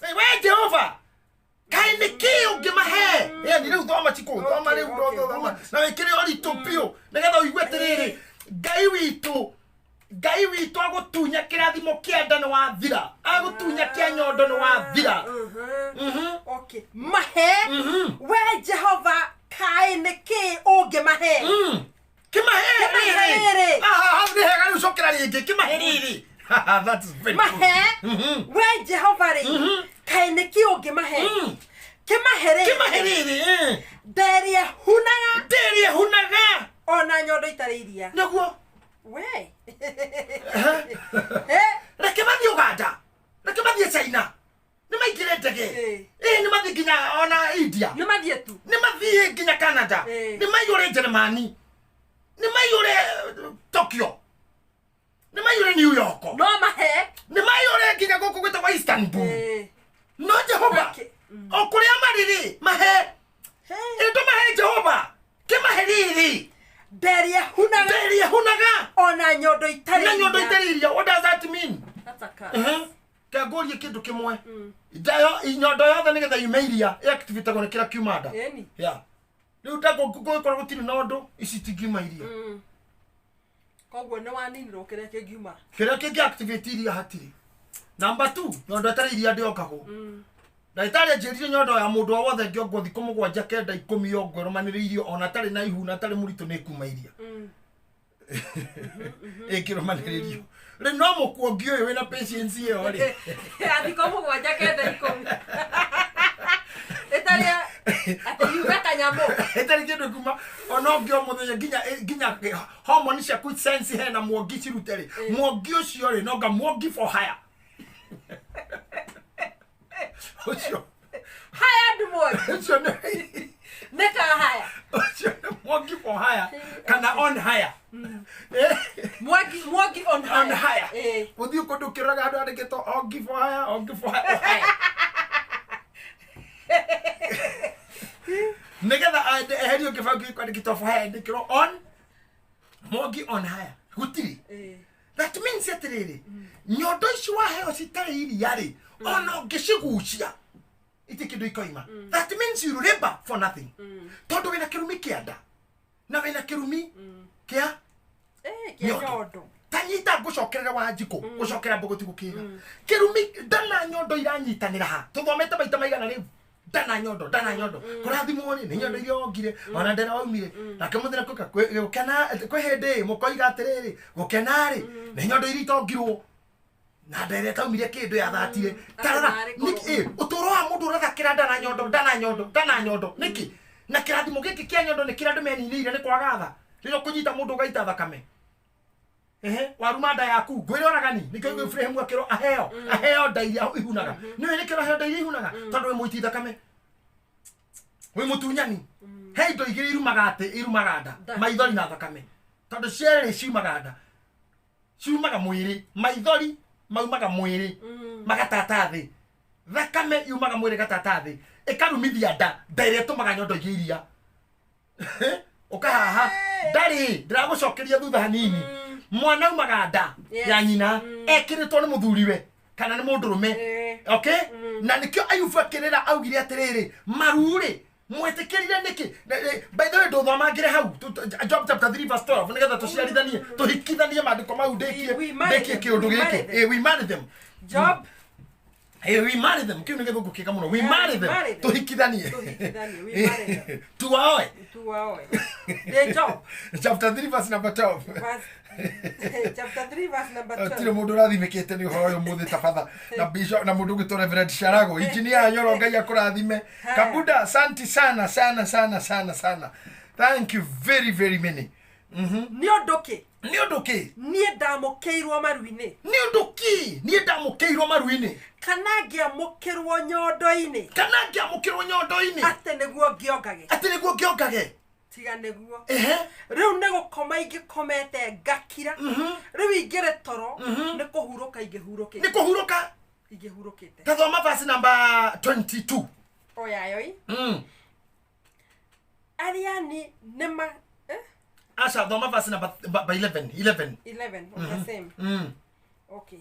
we Jehova, kaĩ nĩ kĩ ũngĩmahe? Yaani rĩu thoma cikũ, thoma rĩu, thoma na wĩkĩre ũritũ biũ nĩgetha ũigue atĩrĩrĩ, Ngai witũ, Ngai witũ agũtunya kĩrathimo kĩa nda nĩ wathira, agũtunya kĩa nyondo nĩ wathira. Okay. Mahe, we Jehova, kaĩ nĩ kĩ ũngĩmahe? Kĩmahe rĩrĩ. Aha, hau nĩ hega rĩu, cokera rĩngĩ, kĩmahe rĩrĩ. That is very good. Mahe, we Jehova rĩ, kaĩ nĩ kĩ ũngĩmahe? Kĩmahe rĩrĩ. Kĩmahe rĩrĩ. Nderie hunaga. Nderie hunaga. Ona nyondo itarĩ iria. Nĩguo. We. Reke mathiĩ Uganda, reke mathiĩ China, nĩ maingĩre ndege, nĩ mathiĩ nginya ona India, nĩ mathiĩ tu, nĩ mathiĩ nginya Canada, nĩ maiyũre Germany, nĩ maiyũre Tokyo, nĩ maiyũre New York, no mahe, nĩ maiyũre nginya gũkũ gwĩtagwo Istanbul. No Jehova, o kũrĩa marĩ rĩ, mahe, ĩndũ mahe Jehova, kĩmahe rĩrĩ. Nderie hunaga. Nderie hunaga. Ona nyondo itarĩ. Na nyondo itarĩ iria. What does that mean? That's a curse. Kangũrie kĩndũ kĩmwe. Nyondo yothe nĩgetha yume iria ĩactivatagwo nĩ kĩrĩa kiuma nda. Yeah. Rĩu ndagũkorwo gũtirĩ na ũndũ, ici itingiuma iria. Koguo nĩ waninirwo kĩrĩa kĩngiuma. Kĩrĩa kĩngĩ activate iria hatirĩ. Number 2, nyondo ĩtarĩ iria ndĩongagwo. Ndagĩtarĩ anjĩrire nyondo ya mũndũ o wothe ĩngĩongwo thikũ 7 9 10 yongwo ĩrũmanĩrĩirio ona atarĩ na ihu na atarĩ mũritũ nĩ ĩkuma iria. Ĩngĩrũmanĩrĩrio. Rĩu no mũkuongi ũyũ wĩna patience ĩyo rĩ. Thikũ 7 9 10. Ĩtarĩ atĩ yuga kanyamũ. Ĩtarĩ kĩndũ kuma ona ũngĩ o mũthenya nginya hormone ciaku sense hena muongi cirute rĩ. Muongi ũcio rĩ no nga muongi for hire. Ũcio haya mwangi. Ũcio nĩ nĩ ka haya. Ũcio nĩ mwangi for hire kana on hire. Mwangi, mwangi on hire. On hire. Ũthiĩ kũndũ ũkĩroraga andũ andĩkĩtwo ongi for hire, ongi for hire. Nĩgetha eherio kĩbaũ kĩu kwandĩkĩtwo for hire andĩkĩrwo on mwangi on hire. Gũtirĩ. That means atĩrĩrĩ, nyondo ici waheo citarĩ iria rĩ, ona ũngĩcigucia iti kĩndũ ikoima. That means you labor for nothing. Tondũ wĩna kĩrumi kĩa nda na wĩna kĩrumi kĩa nyondo. Ta nyita ngũcokerera wa njikũ, gũcokera mbũgũ ti gũkĩga. Kĩrumi nda na nyondo iranyitanĩra ha? Tũthomete maita maigana rĩu? Nda na nyondo, nda na nyondo. Kũrathimwo rĩ, nĩ nyondo iria wongire, ona ndera waumire. Nake mũthenya gũkena, kwĩ hĩndĩ mũkoiga atĩrĩrĩ, gũkena rĩ, nĩ nyondo iria itongirwo. Na ndere taumire kĩndũ yathatire. Tarara, nĩkĩ ũtũũro wa mũndũ ũrathakĩra nda na nyondo, nda na nyondo, nda na nyondo, nĩkĩ? Na kĩrathimo gĩkĩ kĩa nyondo nĩ kĩrĩa andũ meninĩire nĩ kwaga tha. Rĩrĩa ũkũnyita mũndũ ũgaita thakame. Waruma nda yaku, ngwĩre oragani, nĩkĩo Ibrahim akĩrwo aheo, aheo nda iria ihunaga. Nĩũĩ nĩkĩo aheo nda iria ihunaga? Tondũ wĩ mũiti thakame. Wĩ mũtunyani. He indo igĩrĩ irumaga atĩ, irumaga nda, maithori na thakame. Tondũ cierĩ ciumaga nda. Ciumaga mwĩrĩ, maithori maumaga mwĩrĩ, magatata thĩ. Thakame yumaga mwĩrĩ gatata thĩ, ĩkarumithia nda, nda ĩrĩa ĩtũmaga nyondo igĩe iria. Ũkahaha, ndarĩ, ndĩragũcokeria thutha hanini. Mwana umaga nda ya nyina ekiritwo ni muthuriwe kana ni mundurume. Okay? Na nikio Ayubu akirira augire atiriri maruri mwetikirire niki. By the way nduthomangire hau Job chapter 3 verse 12 nigetha tuciarithanie tuhikithanie maandiko mau ndikie kiundu giki. We marry them. Job we marry them. Kiu ni githungu kiega muno. We marry them. Tuhikithanie. We marry them. Tuwaoe. The Job chapter 3 verse number 12. Chapter 3 verse number 12. Tiro mundu rathimikite ni uhoro uyu muthi tabatha na bishop na mundu gwitwo Reverend Sharago engineer Nyoro Ngai akurathime. Kabuda asante sana sana sana sana sana. Thank you very very many. Ni undu ki? Ni undu ki? Nie ndamukiirwo maru-ini. Ni undu ki? Nie ndamukiirwo maru-ini. Kana ngiamukirwo nyondo-ini. Kana ngiamukirwo nyondo-ini. Ati niguo ngiongage. Ati niguo ngiongage. Tiga niguo. Riu ni gukoma ingikomete ngakira. Riu ingire toro ni kuhuruka ingihurukite. Ni kuhuruka ingihurukite. Tathoma verse number 22. Oyayoi. Ariani nima Asha thoma verse number 11. 11. 11 of the same. Okay.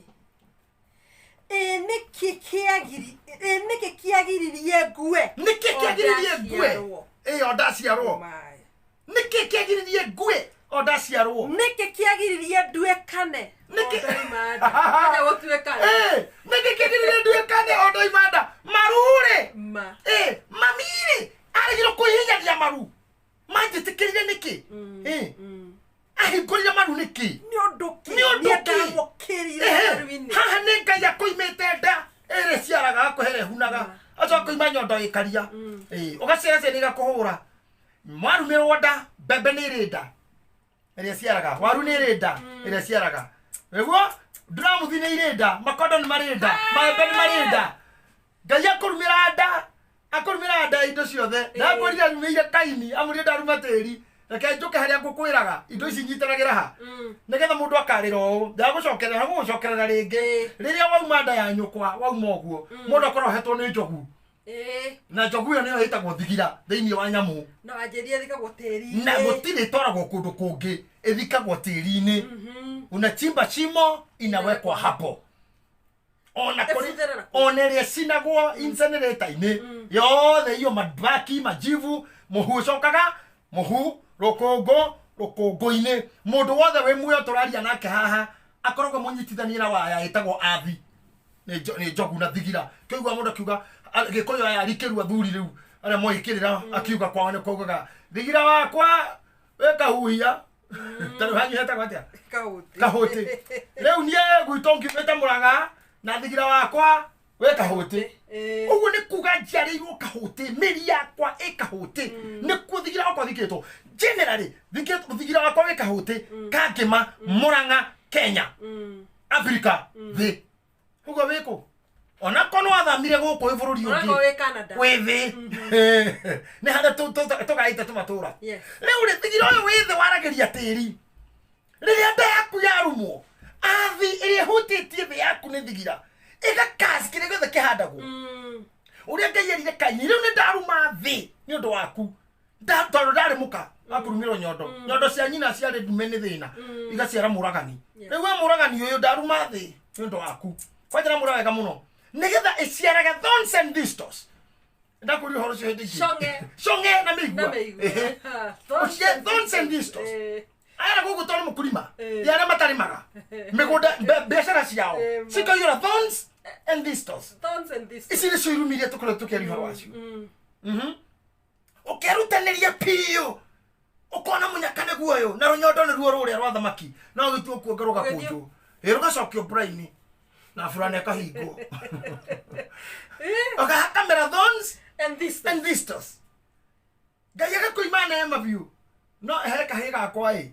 Niki kiagiririe ngue. Niki kiagiririe ngue. O ndaciarwo. Niki kiagiririe ngue o ndaciarwo. Niki kiagiririe nduĩkane. Niki ndoimanda. Gũtuĩkane. Niki kiagiririe nduĩkane o ndoimanda. Marure. Ma. Mamire aregirwo kwĩhinyania maru. Manjĩtĩkĩrire nĩkĩ? Ahingũrire maru nĩkĩ? Nĩ ũndũ kĩ? Nĩ ndamũkĩrire maru-inĩ. Haha nĩ Ngai akũimĩte nda ĩrĩ ciaraga akũhere hunaga. Acoka kũima nyondo ĩkaria. Ũgaciara ciana igakũhũra. Mwarumĩrwo nda, mbembe nĩ ĩrĩ nda ĩrĩa ciaraga, waru nĩ ĩrĩ nda ĩrĩa ciaraga. Nĩguo nduramuthi nĩ irĩ nda, makondo nĩ marĩ nda, maembe nĩ marĩ nda. Ngai akũrumĩra nda, akũrumĩra nda indo ciothe. Ndakwĩrire arumĩire Kaini, amũrire ndaruma tĩri. Reke njuke harĩa ngũkwĩraga indo ici nyitanagĩra ha nĩgetha mũndũ akarĩra ũũ ndagũcokerera gũgũcokerera rĩngĩ. Rĩrĩa wauma nda ya nyũkwa wauma ũguo mũndũ akorwo ahetwo nĩ njogu. Na njogu ĩyo nĩyo ĩtagwo thigira thĩinĩ wa nyamũ. Na wanjĩrie ĩthikagwo tĩri-inĩ. Na gũtirĩ ĩtwaragwo kũndũ kũngĩ, ĩthikagwo tĩri-inĩ. Unachimba shimo inawekwa hapo. Ona kuri ona ĩrĩa ĩcinagwo incinerator-inĩ yothe iyo mabaki majivu mũhu ũcokaga mũhu rũkũngũ rũkũngũ-inĩ. Mũndũ wothe wĩ muoyo tũraria nake haha akoragwo mũnyitithanie na waya ĩtagwo athi nĩ njogu na thigira. Kĩigua mũndũ akiuga Gĩkũyũ aya arikĩru athuri rĩu arĩa moĩkĩrĩra akiuga kwao nĩ kwaugaga thigira wakwa wĩ kahuhia. Ta rĩu hanyu hetagwo atĩa? Kahũti. Rĩu niĩ gwitũ ngiumĩte Mũrang'a na thigira wakwa wĩ kahũti. Ũguo nĩ kuga njiarĩirwo kahũti, mĩri yakwa ĩ kahũti. Nĩkuo thigira wakwa thikĩtwo. Generally thigira wakwa wĩ kahũti Kangĩma Mũrang'a Kenya Africa thĩ. Ũguo wĩkũ? Ona korwo wathamire gũkũ wĩ bũrũri ũngĩ. Ona wĩ Canada. Wĩ thĩ. Nĩ harĩa tũgaĩte tũmatũra. Rĩu rĩ thigira ũyũ wĩ thĩ waragĩria tĩri. Rĩrĩa nda yaku yarumwo athi ĩrĩa ĩhutĩtie thĩ yaku nĩ thigira ĩgakaci kĩrĩa gĩothe kĩhandagwo. Ũrĩa Ngai erire Kaini, rĩu nĩ ndaruma thĩ nĩ ũndũ waku. Tondũ ndarĩ mũka akũrumĩrwo nyondo. Nyondo cia nyina ciarĩ ndume nĩ thĩna igaciara mũragani. Rĩu we mũragani ũyũ ndaruma thĩ nĩ ũndũ waku. Kwanja na mũra wega mũno nĩgetha ĩciarage thorns and thistles. Ndakũria ũhoro ũcio hĩndĩ ĩngĩ. Cong'e na mĩigua. Thorns and thistles. Aya gũkũ tondũ mũkulima arĩa matarĩmaga mĩgũnda biacara ciao cikaiyũra thorns and thistles. Ici nĩcio irumi iria tũkoretwo tũkĩaria ũhoro wacio. Ũkerutanĩria biũ ũkona mũnyaka nĩguo ũyũ na rũnyondo nĩruo rũrĩa rwa thamaki no ũgĩtua kuonga rũgakũnjwo rũgacokio mbura-inĩ na burana ĩkahingwo. Ũkahakamĩra thorns and thistles. Ngai agakũima neema biũ. No he kahĩ gakwa ĩ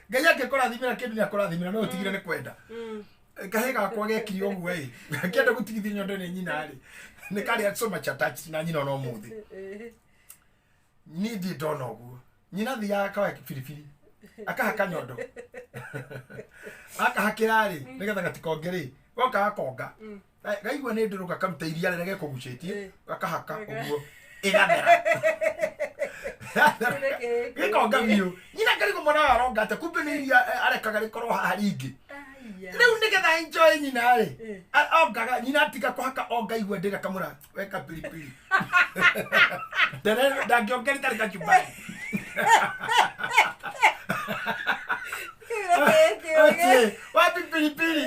Ngai angĩkũrathimĩra kĩndũ nĩ akũrathimĩra no ũtigire nĩ kwenda. Kahĩ gakwa gekire ũguo ĩ akĩenda gũtigithia nyondo nĩ nyina rĩ nĩ karĩa so much attached na nyina ona ũmũthĩ. Niĩ ndirĩ ndona ũguo. Nyina thiaga akoya biribiri akahaka nyondo akahakĩra rĩ nĩgetha gatikonge rĩ goka gakonga gaigua nĩ ndũrũ gakaruta iria rĩrĩa gekũgucĩtie gakahaka ũguo ĩgathera. Gĩkonga biũ. Nyina ngarigwo mwana ũyũ aronga atĩa, kumbe nĩ iria arekaga rĩkorwo haha rĩingĩ. Rĩu nĩgetha enjoy nyina rĩ, ongaga nyina atiga kũhaka onga igua ndĩra kamũra weka pilipili. Ndangĩongerera itarĩ kachumbari. Wapi pilipili?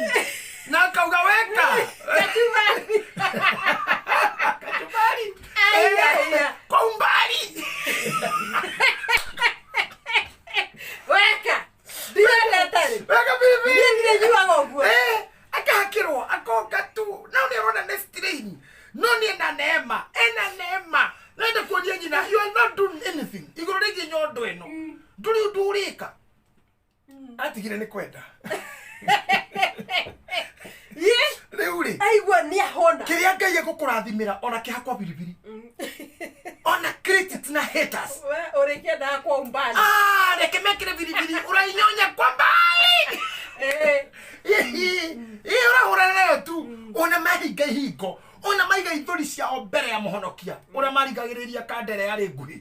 Na akauga weka kachumbari. Kachumbari. Kwa umbali. Weka. Weka pilipili. Akahakirwo akonga tu. Na ũrona nĩ strain. No nĩ ena neema, ena neema. Nenda kuonia nyina you are not doing anything. Igũrũ rĩgiĩ nyondo ĩno. Ndũrĩ ũndũ ũrĩka. Atigire nĩ kwenda. Rĩu rĩ. Aigua nĩ ahona. Kĩrĩa Ngai egũkũrathimĩra ona kĩhakwa biribiri. Ona critics na haters. We ũrĩkĩendaga kwa umbali. Ah, reke mekĩre biribiri ũrainyonya kwa mbali. Ĩ ũrahũrana nayo tu. Ona mahinga ihingo. Ona maiga ithũri ciao mbere ya mũhonokia. Ũrĩa marigagĩrĩria kandere yarĩ nguhĩ.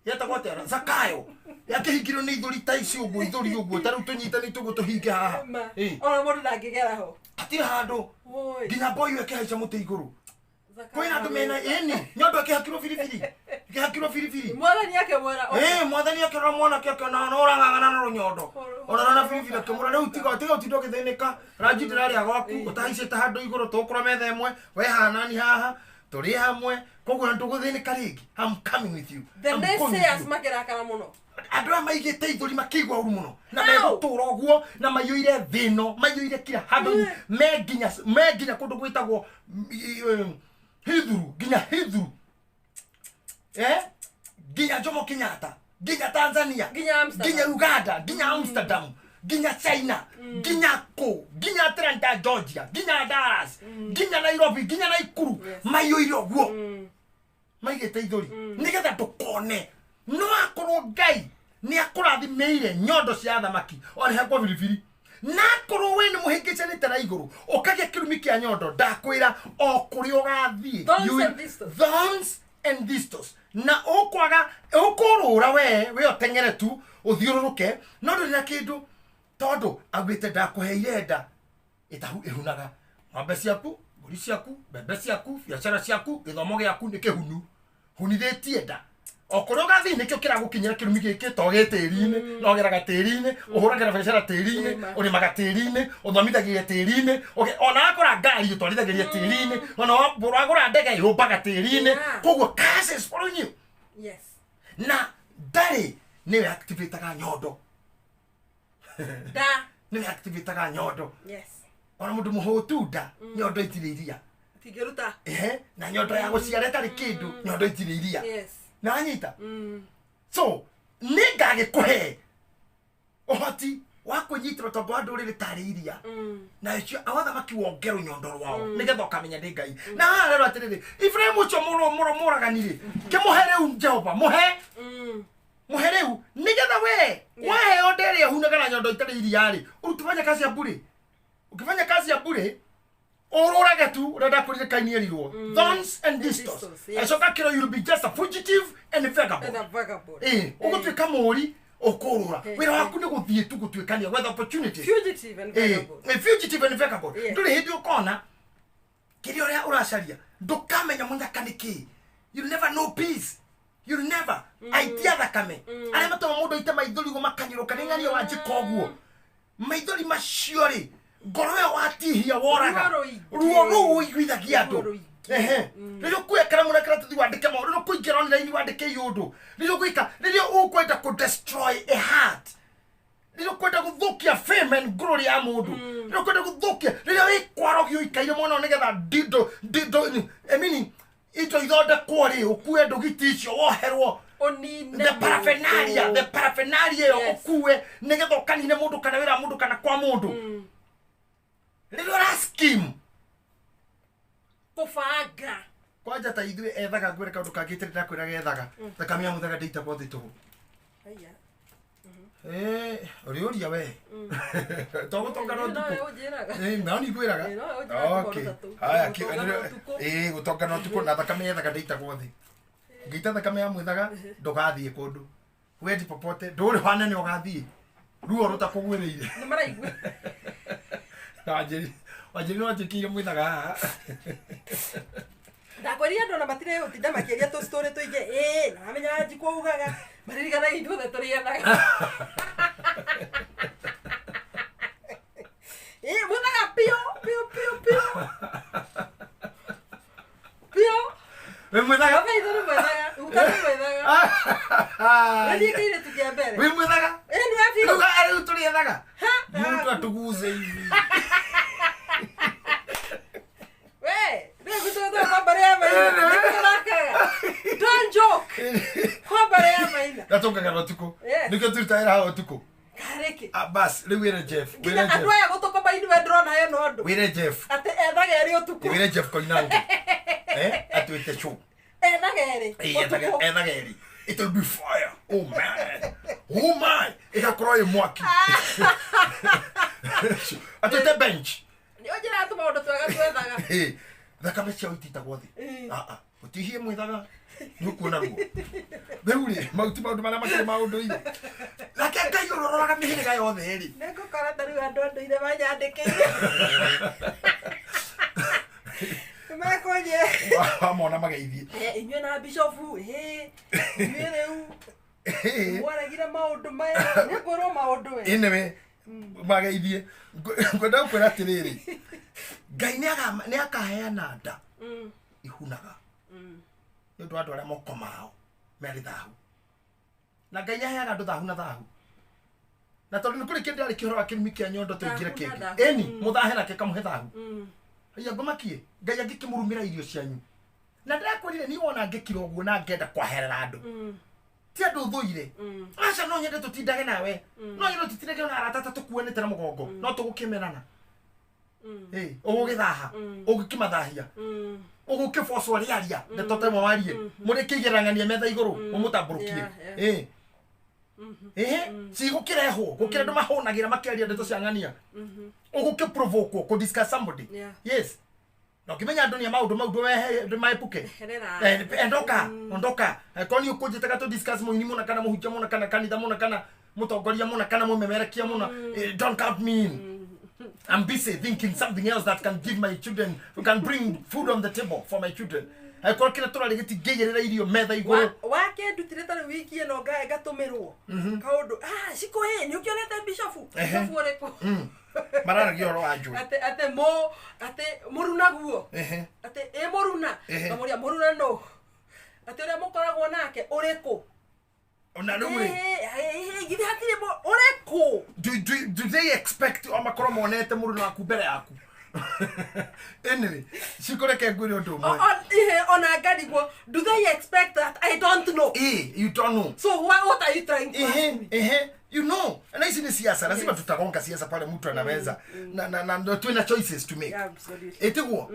Yetagwo atĩa? Zakayo. Yakĩhingirwo nĩ ithũri ta ici ũguo, ithũri ũguo, ta rĩu tũnyitanĩte ũguo tũhinge haha. Ona mũndũ ndangĩgera ho. Hatirĩ handũ. Nginya boy ĩkĩhaica mũtĩ igũrũ. Kwĩna andũ mena ĩni, nyondo ĩkĩhakirwo biribiri. Ĩkĩhakirwo biribiri. Mwathani akĩmwĩra. Mwathani akĩrora mwanake akĩona no ũrang'ang'ana na rũnyondo. Ona na biribiri akĩmwĩra rĩu tiga tiga ũtinde ũgĩthĩnĩka. Ranji ndĩrarĩa gwaku, ũtahaicĩte handũ igũrũ tũgũkũra metha ĩmwe, we hanani haha. Tũrĩ hamwe, koguo na ndũgũthĩnĩka rĩngĩ. I'm coming with you. The naysayers makĩrakara mũno. Andũ aya maigĩte ithũri makĩigua ũru mũno. Na megũtũra ũguo na maiyũire thĩ ĩno, maiyũire kila handũ, me nginya kũndũ gwĩtagwo Hithuru, nginya Hithuru. Nginya Jomo Kenyatta, nginya Tanzania, nginya Uganda, nginya Amsterdam, nginya China, nginya kũ, nginya Atlanta, Georgia, nginya Dallas, nginya Nairobi, nginya Nakuru, maiyũire ũguo. Maigĩte ithũri nĩgetha ndũkone. No akorwo Ngai nĩ akũrathimĩire nyondo cia thamaki ona hakwa biribiri. Na akorwo we nĩ mũhĩngĩcanĩte na igũrũ ũkagĩa kĩrumi kĩa nyondo, ndakwĩra o kũrĩa ũgathiĩ. Thorns and thistles. Na ũkwaga ũkũrũra we ũteng'ere tu ũthiũrũrũke, no ndũrĩ na kĩndũ tondũ augĩte ndakũheire nda ĩhunaga. Ng'ombe ciaku, mbũri ciaku, mbembe ciaku, biacara ciaku, gĩthomo gĩaku nĩ kĩhunu. Hunithĩtie nda. O kũrĩa ũgathiĩ nĩkĩo kĩragũkinyĩra kĩrumi gĩkĩ to gĩ tĩri-inĩ, no ũgeraga tĩri-inĩ, ũhũragĩra biacara tĩri-inĩ, ũrĩmaga tĩri-inĩ, ũthomithagĩria tĩri-inĩ, ona wagũra ngari ũtwarithagĩria tĩri-inĩ, ona wagũra ndege yũmbaga tĩri-inĩ. Koguo curse is following you. Yes. Na ndarĩ nĩwe activate-aga nyondo. Nda. Nĩwe activate-aga nyondo. Yes. Ona mũndũ mũhũtu nda, nyondo itirĩ iria. Itingĩruta. Na nyondo ya gũciara ĩtarĩ kĩndũ, nyondo itirĩ iria. Yes. Na anyita. So, nĩ ngagĩkũhe ũhoti wa kwĩnyitĩra ũtonga wa ndũrĩrĩ tarĩ iria. Na icio athamaki wongerwo nyondo rwao nĩgetha ũkamenya nĩ Ngai. Na haha rero atĩrĩrĩ, Ibrahim ũcio mũragani rĩ, kĩmũhe rĩu Jehova, mũhe. Mũhe rĩu nĩgetha we waheo nda ĩrĩa ĩhunaga na nyondo itarĩ iria rĩ, ũrutufanya kazi ya bure. Ukifanya kazi ya bure, ũrũrage tu ũrenda kũririkania rirwo. Thorns and thistles. Acoka kĩro you'll be just a fugitive and a vagabond. Ũgũtuĩka mũũri ũkũrũra. Wĩra waku nĩ gũthiĩ tu gũtuĩkania gwetha opportunities. Fugitive and vagabond. Fugitive and vagabond. Ndũrĩ hĩndĩ ũkona kĩrĩa ũrĩa ũracaria. Ndũkamenya mũnyaka nĩ kĩĩ. You'll never know peace. You'll never. Aitia thakame. Arĩa matũma mũndũ aite maithori ũguo makanyũrũka nĩ ng'ania wanjĩka ũguo. Maithori macio rĩ, ngoro ĩyo watihia woraga. Ruo rũu ũiguithagia andũ. Rĩrĩa ũkuoya karamu na karatathi wandĩke maũndũ, rĩrĩa ũkũingĩra online wandĩke iũndũ, rĩrĩa ũgwĩka, rĩrĩa ũkwenda kũ destroy a heart, rĩrĩa ũkwenda gũthũkia fame and glory ya mũndũ, rĩrĩa ũkwenda gũthũkia, rĩrĩa wĩ kwaro gĩũikaire mũno nĩgetha ndindo, I mean, indo ithondekwo rĩ, ũkue ndũgiti icio woherwo. The paraphernalia ĩyo ũkue nĩgetha ũkanine mũndũ kana wĩra mũndũ kana kwa mũndũ. Rĩrĩa ũra scheme kũbanga. Kwanja ta ithuĩ ethaga ngwĩre kaũndũ kangĩ itarĩ ndakwĩra gethaga. Thakame ya mũthanga ndĩitagwo thĩ tũhũ. Ũrĩũria we. To gũtonga no ũtukũ. No nĩngwĩraga. Okay. Haya, gũtonga no ũtukũ na thakame yethaga ndĩitagwo thĩ. Ngĩita thakame ya mwĩthaga ndũgathiĩ kũndũ. Wendi popote ndũrĩ wanene ũgathiĩ. Ruo rũtakũgwĩrĩire. Nĩ maraigua. Na Wanjĩri Wanjĩri no anjĩkĩire mwĩthaga haha. Ndakwĩrire andũ ona matirĩ gũtinda makĩaria tũ story tũingĩ ĩĩ na wamenya Wanjikũ augaga maririkanaga ithuothe tũrĩethaga. Ĩĩ mwĩthaga piũ piũ piũ piũ piũ. Wĩ mwĩthaga? Baba itũ nĩ mwethaga, guka nĩ mwethaga. Nĩ niĩ kĩirĩtu kĩa mbere. Wĩ mwĩthaga? Ĩĩ nĩ wa biũ. Rĩu rĩu tũrĩethaga. Ha? Mtu atuguze hivi. We, rĩu gũtũtwo kwa mbarĩ ya Maina. Nĩ tũthakaga. Don't joke. Kwa mbarĩ ya Maina. Gatũngaga na ũtukũ. Yes. Nĩkĩo tũrutaga wĩra haha ũtukũ. Karĩkĩ. Ah, bas, rĩu wĩre Jeff. Nginya Wĩre andũ Jeff. aya gũtũkoma we ndĩrona hena ũndũ. Wĩre Jeff. Atĩ ethaga erĩ ũtukũ. Wĩre Jeff Koinange. Eh? Atuĩte show. Ethaga erĩ. Ethaga Ũtukũ. ethaga erĩ. It will be fire. Oh man. Oh my. Ĩgakorwo ĩ mwaki. Atuĩte bench. Nĩ ũnjĩraga tũmaũndũ twega twethaga. Ĩ, thakame ciao ititagwo thĩ. Ah ah. Ũtihie mwĩthaga. Nĩ ũkuona ruo. Rĩu rĩ, mau ti maũndũ marĩa makĩrĩ maũndũ ire. Nake Ngai ũrĩa ũroraga mĩhĩrĩga yothe rĩ. Nĩ ngũkora ta rĩu andũ andũire manyandĩkĩire. Nĩ mekũnjĩra. Wamona mageithie. Eh, inyuĩ na bishofu ĩ inyuĩ rĩu mwaregire maũndũ maya nĩ ngwĩrwo maũndũ we. Anyway, mageithie. Ngwenda gũkwĩra atĩrĩrĩ. Ngai nĩ akaheana nda ihunaga. Nĩ ũndũ wa andũ arĩa moko mao merĩ thahu. Na Ngai nĩ aheaga andũ thahu na thahu. Na tondũ nĩ kũrĩ kĩndũ arĩ kĩhoro wa kĩrumi kĩa nyondo tũingĩre Thahu na kĩngĩ. thahu. Ĩni, mũthahe nake kamũhe thahu. Aya ngomakie, Ngai angĩkĩmũrumĩra irio cianyu. Na ndĩrakwĩrire niĩ wona ngĩkira ũguo na ngenda kwaherera andũ. Ti andũ thũire. Aca no nyende tũtindage nawe. No nyende tũtindage na arata ta tũkuanĩte na mũgongo. No tũgũkĩmenana. Ĩ, ũgũgĩthaha, ũgũkĩmathahia. Ũgũkĩbocwo rĩaria, ndeto ta ĩmwe warie. Mũrĩkĩigerang'ania metha igũrũ, mũmũtambũrũkie. Yeah, Ĩ. Ĩ, cigũkĩrehwo, gũkĩra andũ mahũnagĩra makĩaria ndeto cia ng'ania. Ũgũkĩprovokwo, kũ discuss somebody. Yeah. Yes. Na ũkĩmenya andũ nĩ a maũndũ mau ndũmaepuke. Herera. Endoka, ondoka. Korwo nĩ ũkũnjĩtaga tũ discuss mũini mũna kana mũhunjia mũna kana kanitha mũna kana mũtongoria mũna kana mũmemerekia mũna. Don't count me in. I'm busy thinking something else that can give my children, can bring food on the table for my children. Angĩkorwo kĩrĩa tũrarĩ gĩtingĩigĩrĩra irio metha igũrũ. Wake ndutire ta rĩu wiki ĩno ngatũmĩrwo kaũndũ ah cikũ ĩ nĩ ũkĩonete bishofu Ehe. bishofu ũrĩkũ Mararagia ũhoro wa njũĩ. atĩ atĩ mũ atĩ mũruna guo Ehe. atĩ ĩ mũruna Ehe. ngamũria mũruna nũ atĩ ũrĩa mũkoragwo nake ũrĩkũ Ona rĩu rĩ, githĩ hatirĩ ũrĩkũ do they expect o makorwo monete mũruna waku mbere yaku? Anyway, cikũreke ngwĩre ũndũ ũmwe. Ona ngarigwo do they expect that I don't know? Eh, you don't know. So what are you trying to ask Ehe, me? ehe, you know. Na hizi ni siasa, lazima tutagonga siasa pale mtu anaweza. Na tuna choices to make. Yeah, absolutely. Ĩtiguo?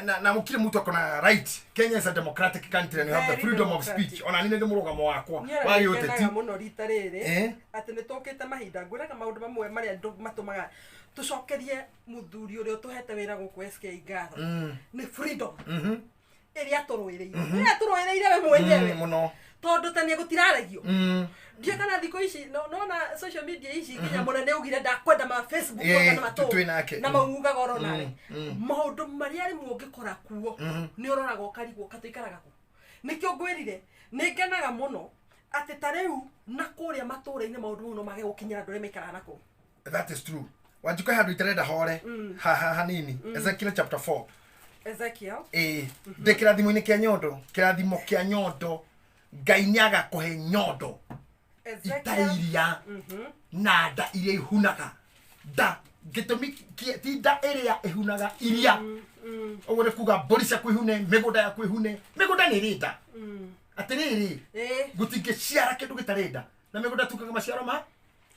Na kila mtu akona right. Kenya is a democratic country and you have the Very freedom of democratic. speech. Ona nini nĩ mũrũgamo wakwa Niĩ wa ona gĩũteti. nĩngenaga mũno rita rĩrĩ Eh? atĩ nĩ tũkĩte mahinda ngwĩraga maũndũ mamwe marĩa andũ matũmaga tũcokerie mũthuri ũrĩa ũtũhete wĩra gũkũ SK ngatho nĩ freedom ĩrĩa tũrũĩrĩire ĩrĩa tũrũĩrĩire we mwenyewe Mũno. tondũ tene gũtiraragio ndiũĩ kana thikũ ici nona social media ici nginya mũnene augire ndakwenda ma Facebook Eh, kana matũ twĩ nake. na maugaga oro nawe maũndũ marĩa rĩmwe ũngĩkora kuo nĩ ũroraga ũkarigwo katũikaraga kũ nĩkĩo ngwĩrire nĩ ngenaga mũno atĩ ta rĩu na kũrĩa matũũra-inĩ maũndũ mau no mage gũkinyĩra andũ arĩa maikaraga na kũu. That is true. Wanjikũ handũ itarenda hore ha hanini. Ezekiel chapter 4. Ezekiel Ĩĩ, ndĩ kĩrathimo-inĩ kĩa nyondo, kĩrathimo kĩa nyondo. Ngai nĩ agakũhe nyondo itarĩ Ezekiel iria na nda iria ihunaga. Nda gĩtũmi ti nda ĩrĩa ĩhunaga iria. Ũguo nĩ kuga mbũri ciaku ihune, mĩgũnda yaku ihune. Mĩgũnda nĩ ĩrĩ nda. Atĩrĩrĩ, gũtingĩciara kĩndũ gĩtarĩ nda. Na mĩgũnda tukaga maciaro ma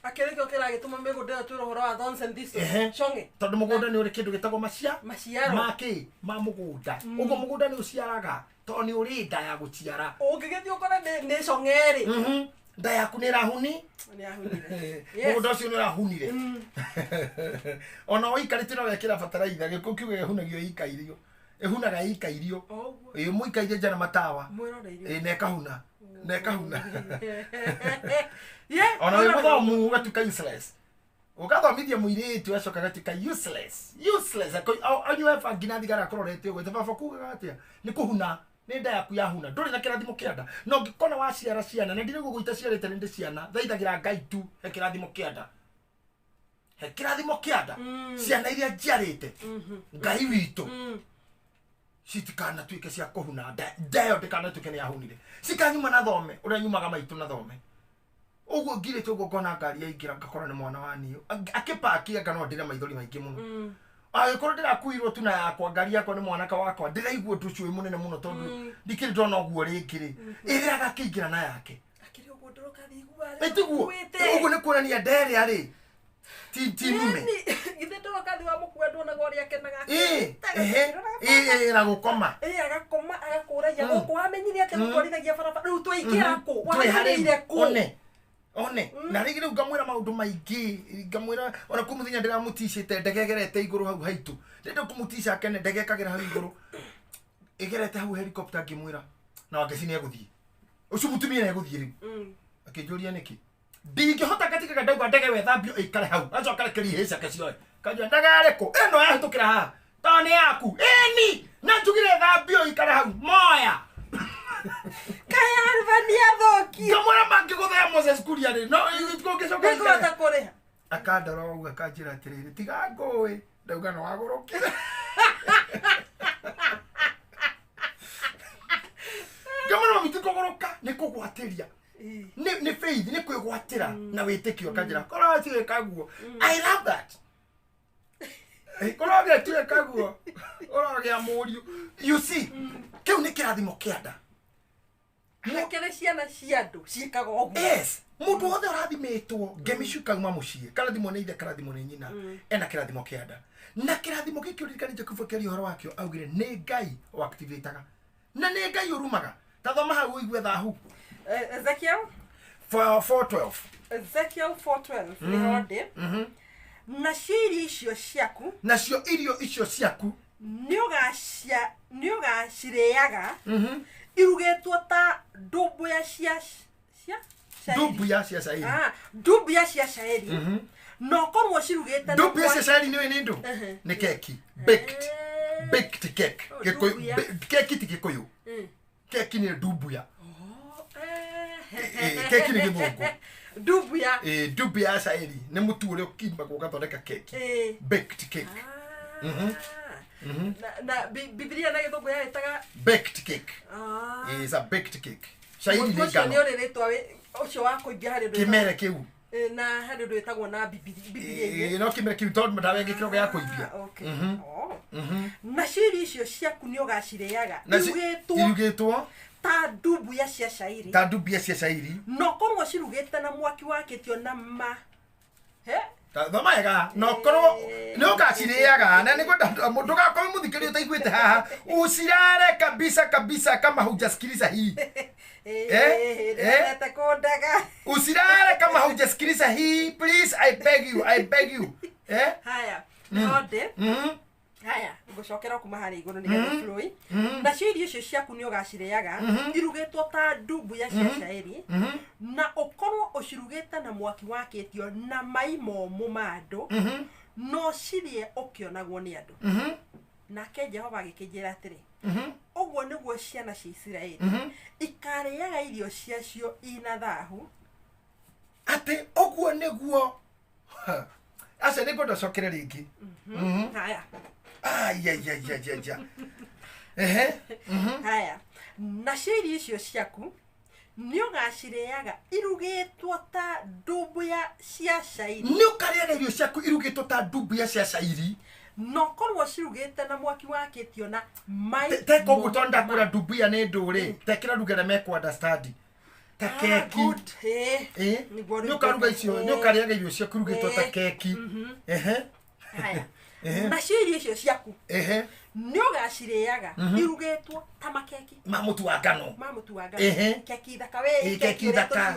akĩrĩ kĩo kĩragĩtũma mĩgũnda ĩyo twĩra ũhoro wa thorns and thistles. Ehe. Cong'e. Tondũ mũgũnda nĩ ũrĩ kĩndũ gĩtagwo Maciaro. ma kĩ? Ma mũgũnda. Ũguo mũgũnda nĩ ũciaraga tondũ nĩ ũrĩ nda ya gũciara. Ũngĩgĩthiĩ ũkore nĩ cong'e rĩ. Nda yaku nĩ ĩrahuni. Nĩ ahunire. Yes. Mũgũnda ũcio nĩ ũrahunire. Ona ũikarĩte no wekĩra bataraitha gĩkũ kiuga gĩhunagio ika irio. Ĩhunaga ĩikairio. Ĩ mũikairie nja na matawa. Ĩ na ĩkahuna. Na ĩkahuna. Ona wĩ mũthomu ũgatuĩka useless. Ũgathomithia mũirĩtu acoka agatuĩka useless. Useless. Anyue bangi na thigara akũrorete ũguo. Baba kugaga atĩa? Nĩ kũhuna. Nĩ nda yaku yahuna. Ndũrĩ na kĩrathimo kĩa nda. Na ũngĩkona waciara ciana, na ndirĩ gũgũita ciarĩte nĩ ndĩ ciana, thaithagĩra Ngai tu he kĩrathimo kĩa nda. He kĩrathimo kĩa nda. Ciana iria njiarĩte. Ngai witũ. Citikanatuĩke cia kũhuna nda. Nda ĩyo ndĩkanatuĩke nĩ yahunire. Cikanyuma na thome, ũrĩa nyumaga maitũ na thome. Ũguo ngirĩte ũguo ngona ngari yaingĩra ngakora nĩ mwana wa niũ. Akĩpakia ngano ndĩre maithori maingĩ mũno. Angĩkorwo ndĩrakuirwo tu na yakwa, ngari yakwa nĩ mwanake wakwa, ndĩraigua ũndũ ũcio wĩ mũnene mũno tondũ ndikĩrĩ ndona ũguo rĩngĩ rĩ. Ĩrĩa agakĩingĩra na yake. Akĩrĩ ũguo ndũrokathigua. Ĩtiguo. Ũguo nĩ kuonania nda ĩrĩa rĩ. Ti nume. Githĩ ndũrokathi wa mũkua nduonaga ũrĩa akenaga. Ĩ na gũkoma. Ĩ agakoma agakũragia gũkũ wamenyire atĩa gũtwarithagia barabara. Rĩu twaingĩra kũ? Wamenyeire kũ? One. One. Na rĩngĩ rĩu ngamwĩra maũndũ maingĩ, ngamwĩra ona kũ mũthenya ndĩramũticĩte ndege ĩgerete igũrũ hau haitũ. Ndĩrenda kũmũtica akene ndege ĩkagera hau igũrũ. Ĩgerete hau helicopter ngĩmwĩra na Wangeci nĩegũthiĩ. Ũcio mũtumia nĩegũthiĩ rĩu. Akĩnjũria nĩkĩ. Ndingĩhota gatigĩka ndauga ndege wethambio ĩikare hau. Acoka rekerie hĩ ciake cioe. Kanjua ndege ĩrĩkũ? Ĩno yahĩtũkĩra haha. To nĩ yaku. Ĩni! Na njugire thambio ĩikare hau. Moya. Kaya Albania thũki. Ngamwĩra mangĩgũthea Moses Kuria rĩ. No kũngĩcoka Nĩngũhota kũrĩha. Akandora ũguo akanjĩra atĩrĩrĩ, tiga ngũĩ. Ndauga no wagũrũkire. Ngamwĩra mami ti kũgũrũka, nĩ kũgwatĩria. Nĩ faith, nĩ kwĩgwatĩra na wĩtĩkio. Akanjĩra korwo atuĩka guo. I love that. Korwo agĩtuĩka guo, ũrogĩa mũriũ. You see, kĩu nĩ kĩrathimo kĩa nda. Hakĩrĩ ciana cia andũ ciĩkaga ũguo. Yes. Mũndũ wothe ũrathimĩtwo, ngemi cikauma mũciĩ, karathimwo nĩ ithe, karathimwo nĩ nyina, ena kĩrathimo kĩa nda. Na kĩrathimo gĩkĩ ũririkane Jakubu akĩaria ũhoro wakĩo, augire nĩ Ngai ũactivateaga. Na nĩ Ngai ũrumaga. Ta thoma hau ũigue thahu. Ezekiel 4:12. Ezekiel 4:12 nĩho ndĩ. Nacio irio icio ciaku, nacio irio icio ciaku nĩũgacirĩaga irugĩtwo ta ndumbuya cia cairi. Ndumbuya cia cairi. Ndumbuya cia cairi. Na ũkorwo cirugĩte na ndumbuya cia cairi nĩ nĩ ndũ? Nĩ keki. Baked. Baked cake. Keki ti Gĩkũyũ. Keki nĩ ndumbuya. Keki nĩ gĩthũngũ. Ndumbuya. Ndumbuya ya cairi nĩ mũtu ũrĩa ũkimbagwo ũgathondeka keki. Baked cake. Na Biblia na gĩthũngũ yarĩtaga baked cake. It's a baked cake. Cairi nĩ ngano. Nĩ ũrĩ rĩtwa ũcio wa kũimbia harĩ ũndũ. Kĩmere kĩu. Na harĩ ũndũ wĩtagwo na Biblia-inĩ. No kĩmere kĩu tondũ ndawa ĩngĩ gĩa kũimbia. Nacio irio icio ciaku nĩ ũgacirĩaga irugĩtwo ta ndumbuya cia cairi. Ta ndumbuya cia cairi. Na ũkorwo cirugĩte na mwaki wakĩtio na ma. Thoma wega. Na ũkorwo nĩ ũgacirĩaga na nĩngwenda ndũgakorwo mũthikĩrĩria ũtaiguĩte haha. Usilale kabisa kabisa kama hujasikiliza hii. Usilale kama hujasikiliza hii, please, I beg you, I beg you. Haya. Nĩhonde. Haya, ngũcokera kuma harĩa igũrũ nĩgetha flow. Nacio irio icio ciaku nĩ ũgacirĩaga irugĩtwo ta ndumbuya cia cairi, na ũkorwo ũcirugĩte na mwaki wakĩtio na mai momũ ma andũ, no cirĩe ũkĩonagwo nĩ andũ. Nake Jehova agĩkĩnjĩra atĩrĩ, ũguo nĩguo ciana cia Isiraeli ikarĩaga irio ciacio ina thahu. Atĩ ũguo nĩguo. Aca nĩngwenda ũcokere rĩngĩ. Haya. Ai. Ehe. Haya. Nacio irio icio ciaku nĩ ũgacirĩaga irugĩtwo ta ndumbuya cia cairi. Nĩ ũkarĩaga irio ciaku irugĩtwo ta ndumbuya cia cairi. Na ũkorwo cirugĩte na mwaki wakĩtio na mai. Teka ũguo tondũ ndakũra ndumbuya nĩ ndũ rĩ, tekĩra ruge arĩa mekũ understand. Ta keki. Nĩ ũkaruga icio, nĩ ũkarĩaga irio ciaku irugĩtwo ta keki. Ehe. Haya. Nacio irio icio ciaku nĩ ũgacirĩaga irugĩtwo ta makeki. Ma mũtu wa ngano. Ma mũtu wa ngano. Keki thaka we, keki thaka.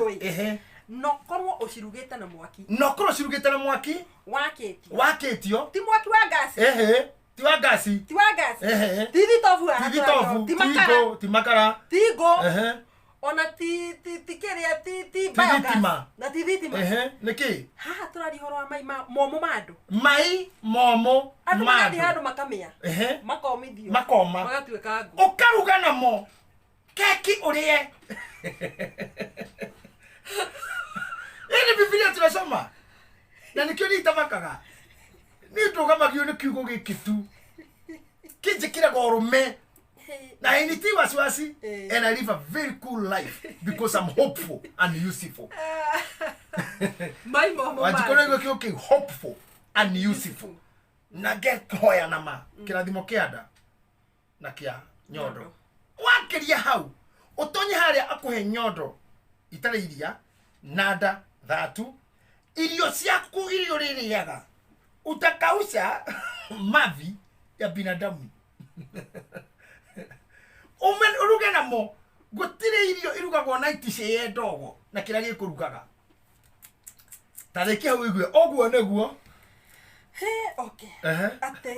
Na ũkorwo ũcirugĩte na mwaki. Na ũkorwo ũcirugĩte na mwaki wakĩtio. Wakĩtio. Ti mwaki wa ngasi. Ti wa ngasi. Ti wa ngasi. Ehe. Ti thitobu haha. Ti thitobu. Ti makara. Ti makara. Ti ngũ. Ehe. Ona ti ti ti kĩrĩa ti ti biogas. Na ti thitima. Ehe, nĩkĩ? Haha tũraria ũhoro wa mai momũ ma andũ. Mai momũ ma andũ. Andũ magathiĩ handũ makamĩa. Ehe. Makomithio. Makoma. Magatuĩka ngũ. Ũkaruga namo. Keki ũrĩe. Hii ni Biblia tunasoma. Na nikio ni itamakaga. Ni ndũgamagio nĩ kiugo gĩkĩ tu. Kĩnjĩkĩraga ũrũme. Na initi wasiwasi and I live a very cool life because I'm hopeful and useful. Mai momo. Wajikona igwe kiugo kĩu hopeful and useful. Na ngehoya na ma kĩrathimo kĩa nda na kĩa nyondo. Wakĩria hau ũtonye harĩa akũhe nyondo itarĩ iria na nda thatu irio ciaku irio ũrĩrĩaga utakausha mavi ya binadamu. Uruge namo gũtirĩ irio irugagwo na iticie ndogo na kĩrĩa gĩkũrugaga. Ta rĩkia hau ũigue ũguo nĩguo. He, okay. Atĩ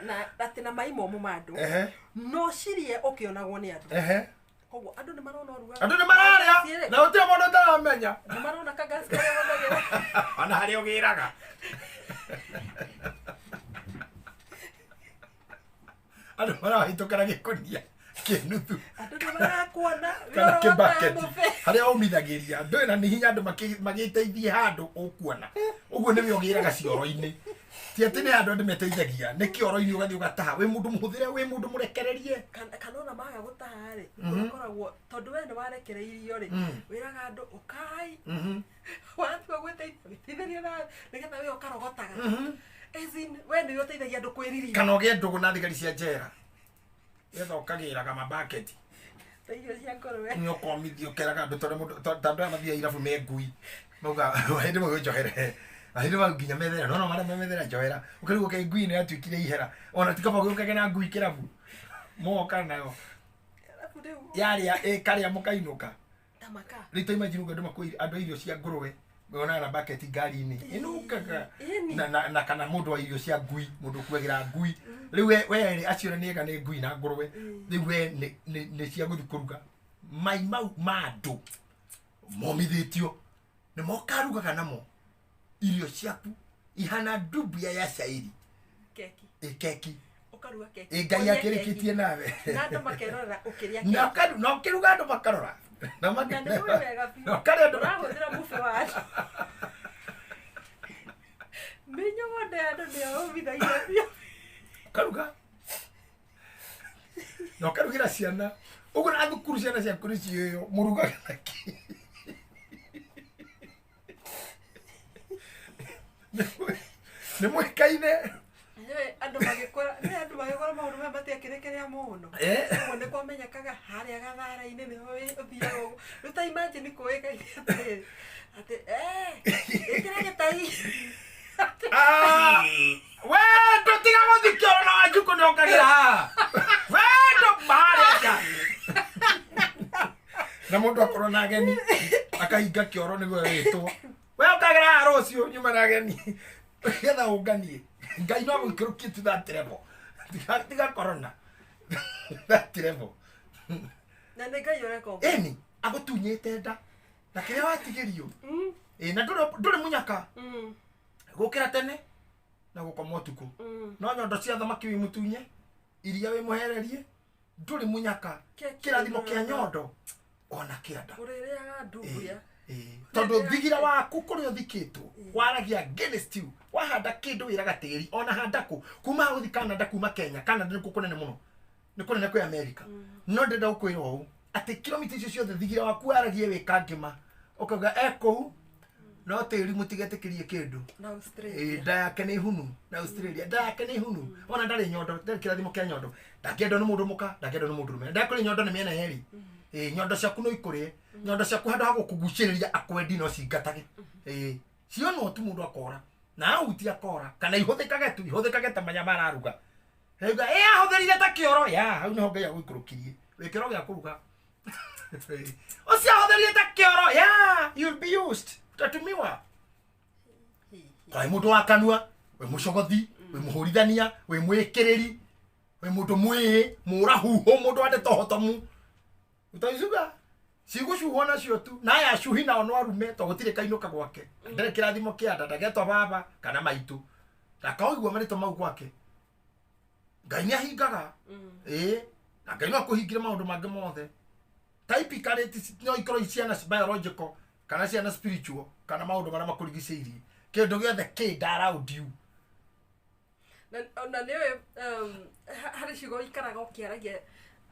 na atĩ na mai momũ ma andũ. No cirie ũkĩonagwo nĩ andũ. Koguo andũ nĩ marona ũrugaga. Andũ nĩ mararĩa na gũtirĩ mũndũ ũtaramenya. Nĩ marona kangasi karĩa ũhũthagĩra. Ona harĩa ũgĩraga. Andũ marahĩtũkĩra gĩkũnia kĩnuthu. Andũ nĩ marakuona kana kĩbaketi harĩa ũmithagĩria ndũĩ na nĩ hinya andũ magĩteithie handũ ũkuona. Ũguo nĩwe ũgĩraga cioro-inĩ. Ti atĩ nĩ handũ andũ meteithagia, nĩ kĩoro-inĩ ũgathiĩ ũgataha. Wĩ mũndũ mũhũthĩre, wĩ mũndũ mũrekererie. Kana ona maga gũtaha rĩ, ũkoragwo tondũ we nĩ warekereirio rĩ, wĩraga andũ ũkai. Watua gwĩteithĩria na nĩgetha we ũkarogotaga. As in, we nĩwe ũteithagia andũ kwĩririra. Kana ũgĩe ndũgũ na thigari cia njera. Getha ũkagĩraga mabaketi. Ta irio cia ngũrwe. Nĩ ũkomithio ũkeraga andũ tondũ mũndũ tondũ andũ aya mathiaga irabu me ngui. Mauga hĩndĩ ĩmwe njohere. Hĩndĩ ĩmwe nginya methera, no marĩa me methera njohera. Ũkarigwo kaĩ ngui ĩno yatuĩkire ihera. Ona ti kaba gũkage na ngui kĩrabu. Moka nayo. Yarĩa ĩkarĩa mũkainũka. Ta maka. Rĩu ta imagine ũguo andũ makũire andũ irio cia ngũrwe. Wonaga na bucket ngari-inĩ. Ĩnungaga. Na kana mũndũ wa irio cia ngui, mũndũ ũkuagĩra ngui. Rĩu we erĩ acio nĩ ega nĩ ngui na ngũrwe. Rĩu we nĩ cia gũthiĩ kũruga. Mai mau ma andũ momithĩtio nĩ mokarugaga namo irio ciaku ihana ndubia ya cairi. Keki. Ĩ keki. Ũkaruga keki. Ĩ Ngai akĩrĩkĩtie nawe. Na andũ makerorera ũkĩrĩa keki. Na ũkĩruga andũ makarora. Na makarĩa andũ. Ũrahũthĩra mũbĩ wa andũ. Mĩnyogonde ya andũ nĩyo ũmithagia biũ. Ũkaruga. Na ũkarugĩra ciana. Ũguo na thukuru ciana ciaku nĩ ciĩyo mũrugaga na kĩ. Nĩ mũĩkaine. Andũ magĩkũra, nĩ andũ magĩkũra maũndũ maya matiakĩrĩ kĩrĩa mũno. Ũguo nĩ kwamenyekaga harĩa gathara-inĩ nĩho ũthiaga ũguo. Rĩu ta imagine kũĩkaine atĩrĩrĩ, atĩ ĩkĩra gĩtai. We ndũtiga gũthiĩ kĩoro na Wanjikũ nĩ ũkagĩra haha. We ndũ harĩa nja. Na mũndũ akorwo na ageni akahinga kĩoro nĩguo wĩtwo. We ũkagĩra haha rũciũ nyuma na ageni. Getha ũnganie. Ngai no agũikũrũkie to that level. Tiga corona. That level. Na nĩ Ngai ũreka ũguo. Ĩni, agũtunyĩte nda. Na kĩrĩa watigĩrio. Ĩ na ndũrĩ mũnyaka. Gũkĩra tene na gũkoma ũtukũ. No nyondo cia thamaki wĩ mũtunye, iria wĩ mũhererie, ndũrĩ mũnyaka. Kĩrathimo kĩa nyondo ona kĩa nda. Ũrĩrĩaga ndumbuya. Tondũ thigira waku kũrĩa ũthikĩtwo waragia against you. Wahanda kĩndũ wĩraga tĩri ona handa kũ kuma gũthiĩ Canada kuma Kenya. Canada nĩkuo kũnene mũno. Nĩ kũnene kwĩ America. No ndĩrenda gũkwĩra ũũ atĩ kilomita icio ciothe thigira waku waragie wĩ kangĩma ũkauga e kũu no tĩri mũtigetĩkĩrie kĩndũ. Na Australia. Nda yake nĩ hunu. Na Australia nda yake nĩ hunu. Ona ndarĩ nyondo, ndarĩ kĩrathimo kĩa nyondo. Ndangĩendwo nĩ mũndũ mũka, ndangĩendwo nĩ mũndũ rũme. Ndakũrĩ nyondo nĩ mĩena yerĩ. Nyondo ciaku no ikũrĩe. Nyondo ciaku handũ ha gũkũgucĩrĩria akwendi no cingatage. Cionwo tu mũndũ akora. Na ahutia akora. Kana ihũthĩkage tu, ihũthĩkage ta manya mararuga. Rĩu ahũthĩrire ta kĩoro. Ya, hau nĩho Ngai agũikũrũkirie. Wĩ kĩoro gĩa kũruga. Ũcio ahũthĩrire ta kĩoro. Ya, you'll be used. Utatumiwa. Kwa mũndũ wa kanua, wĩ mũcogothi, Wĩ mũhũrithania, wĩ mwĩkĩrĩri, wĩ mũndũ mwĩĩ, mũrahuhũ, mũndũ wandĩte ũhotomu. Utaiciuga cigũcuhwo nacio tu. Na aya acuhi nao no arume to gũtirĩ kainũka gwake. Ndarĩ kĩrathimo kĩa nda, ndagetwo baba kana maitũ. Ndakaũigua marĩtwa mau gwake. Ngai nĩ ahingaga. Ĩĩ, na Ngai no akũhingĩre maũndũ mangĩ mothe. Typically no ikorwo i ciana biological kana ciana spiritual kana maũndũ marĩa makũrigicĩirie. Kĩndũ gĩothe kĩ around you. Na nĩ harĩ ciugo ikaraga ũkĩaragia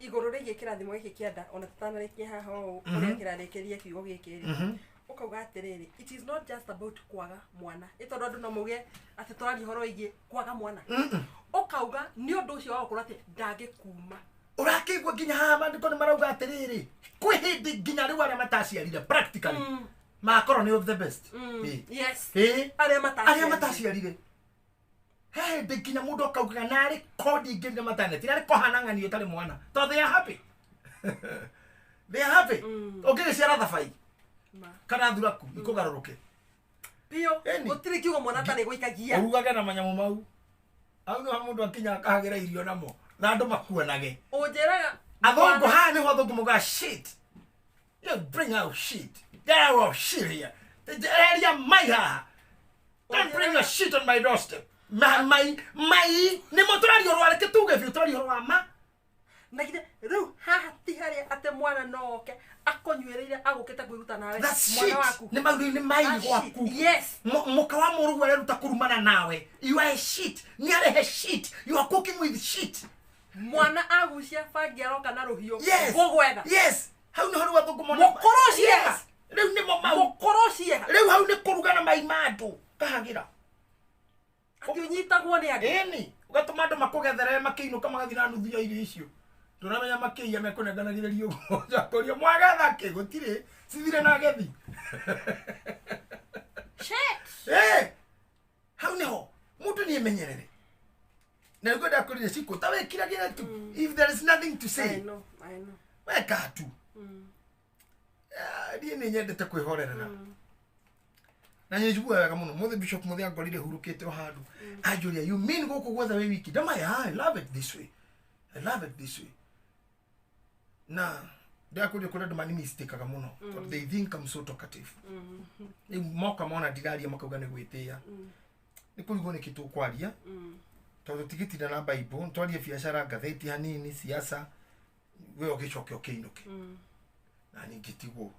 igũrũ rĩgiĩ kĩrathimo gĩkĩ kĩa nda ona tũtanarĩkia haha ũũ ũrĩa kĩrarĩkĩria kiugo gĩkĩ rĩ. Ũkauga atĩrĩrĩ, it is not just about kwaga mwana. Ĩ tondũ andũ no mauge atĩ tũraria ũhoro wĩgiĩ kwaga mwana. Ũkauga nĩ ũndũ ũcio wa gũkorwo atĩ ndangĩkuma. Ũrakĩigua nginya haha maandĩko nĩ marauga atĩrĩrĩ, kwĩ hĩndĩ nginya rĩu arĩa mataciarire practically makorwo nĩ the best. Yes. Arĩa mataciarire. He hĩndĩ nginya mũndũ akaugaga narĩ kodi ingĩrire maternity, narĩ kohana ng'ani ũtarĩ mwana. Tondũ they are happy. They are happy. Ũngĩgĩciara thabai kana thuraku ikũgarũrũke. Biũ. Gũtirĩ kiugo mwana atarĩ gũikagia. Ũrugage na manyamũ mau. Au nĩho mũndũ akinya akahagĩra irio namo. Na andũ makuanage. Ũnjĩraga athũngũ haha nĩho athũngũ maugaga shit. You bring out shit. Get out of shit here. Eheria mai haha. Don't bring your shit on my doorstep. Mai mai nĩmo tũraria ũhoro wa reke tuge biũ tũraria ũhoro wa ma. Na githĩ rĩu haha ti harĩa atĩ mwana no oke akũnyuĩrĩire agũkĩte kwĩruta nawe mwana waku. Nĩ mau nĩ mai gwaku. Yes. Mũka wa mũrũguo areruta kũrumana nawe. You are a shit. Nĩ arehe shit. You are cooking with shit. Mwana agucia bangi aroka na rũhiũ. Gũgwetha. Yes. Hau nĩho rĩu athũngũ mona. Mũkũrũ cieha. Rĩu nĩmo mau. Mũkũrũ cieha. Rĩu hau nĩ kũruga na mai ma andũ. Kahagĩra. Atĩ ũnyitagwo nĩ andũ. Ĩni. Ũgatũma andũ makũgethere makĩinũka magathiĩ na nuthu ya irio icio. Ndũramenya makĩiya mekũnenganagĩrĩria ũguo. Njakũria mwagetha kĩ gũtirĩ. Cithire na agethi. Shit. Hau nĩho mũndũ nĩ emenyerere. Na nĩguo ndakũrire cikũ ta wĩkiragĩre tu. If there is nothing to say. I know, I know. Weka tu. Niĩ nĩ nyendete kwĩhorerera. Na nĩ njiguaga wega mũno. Mũthĩ Bishop Mũthĩ angorire hurũkĩte o handũ. Anjũria, you mean gũkũ gwothe wĩ wiki? Ndamaya, I love it this way. I love it this way. Na ndakũria kũrĩa andũ mani mistake-aga mũno. Tondũ they think I'm so talkative. Rĩu moka mona ndiraria makauga nĩ gwĩtĩĩa. Nĩ kũrigwo nĩkĩ tũkwaria. Tondũ tigĩtinda na Bible, twarie biacara, ngathĩti hanini, siasa, we ũgĩcoke ũkĩinũke. Na ningĩ tiguo.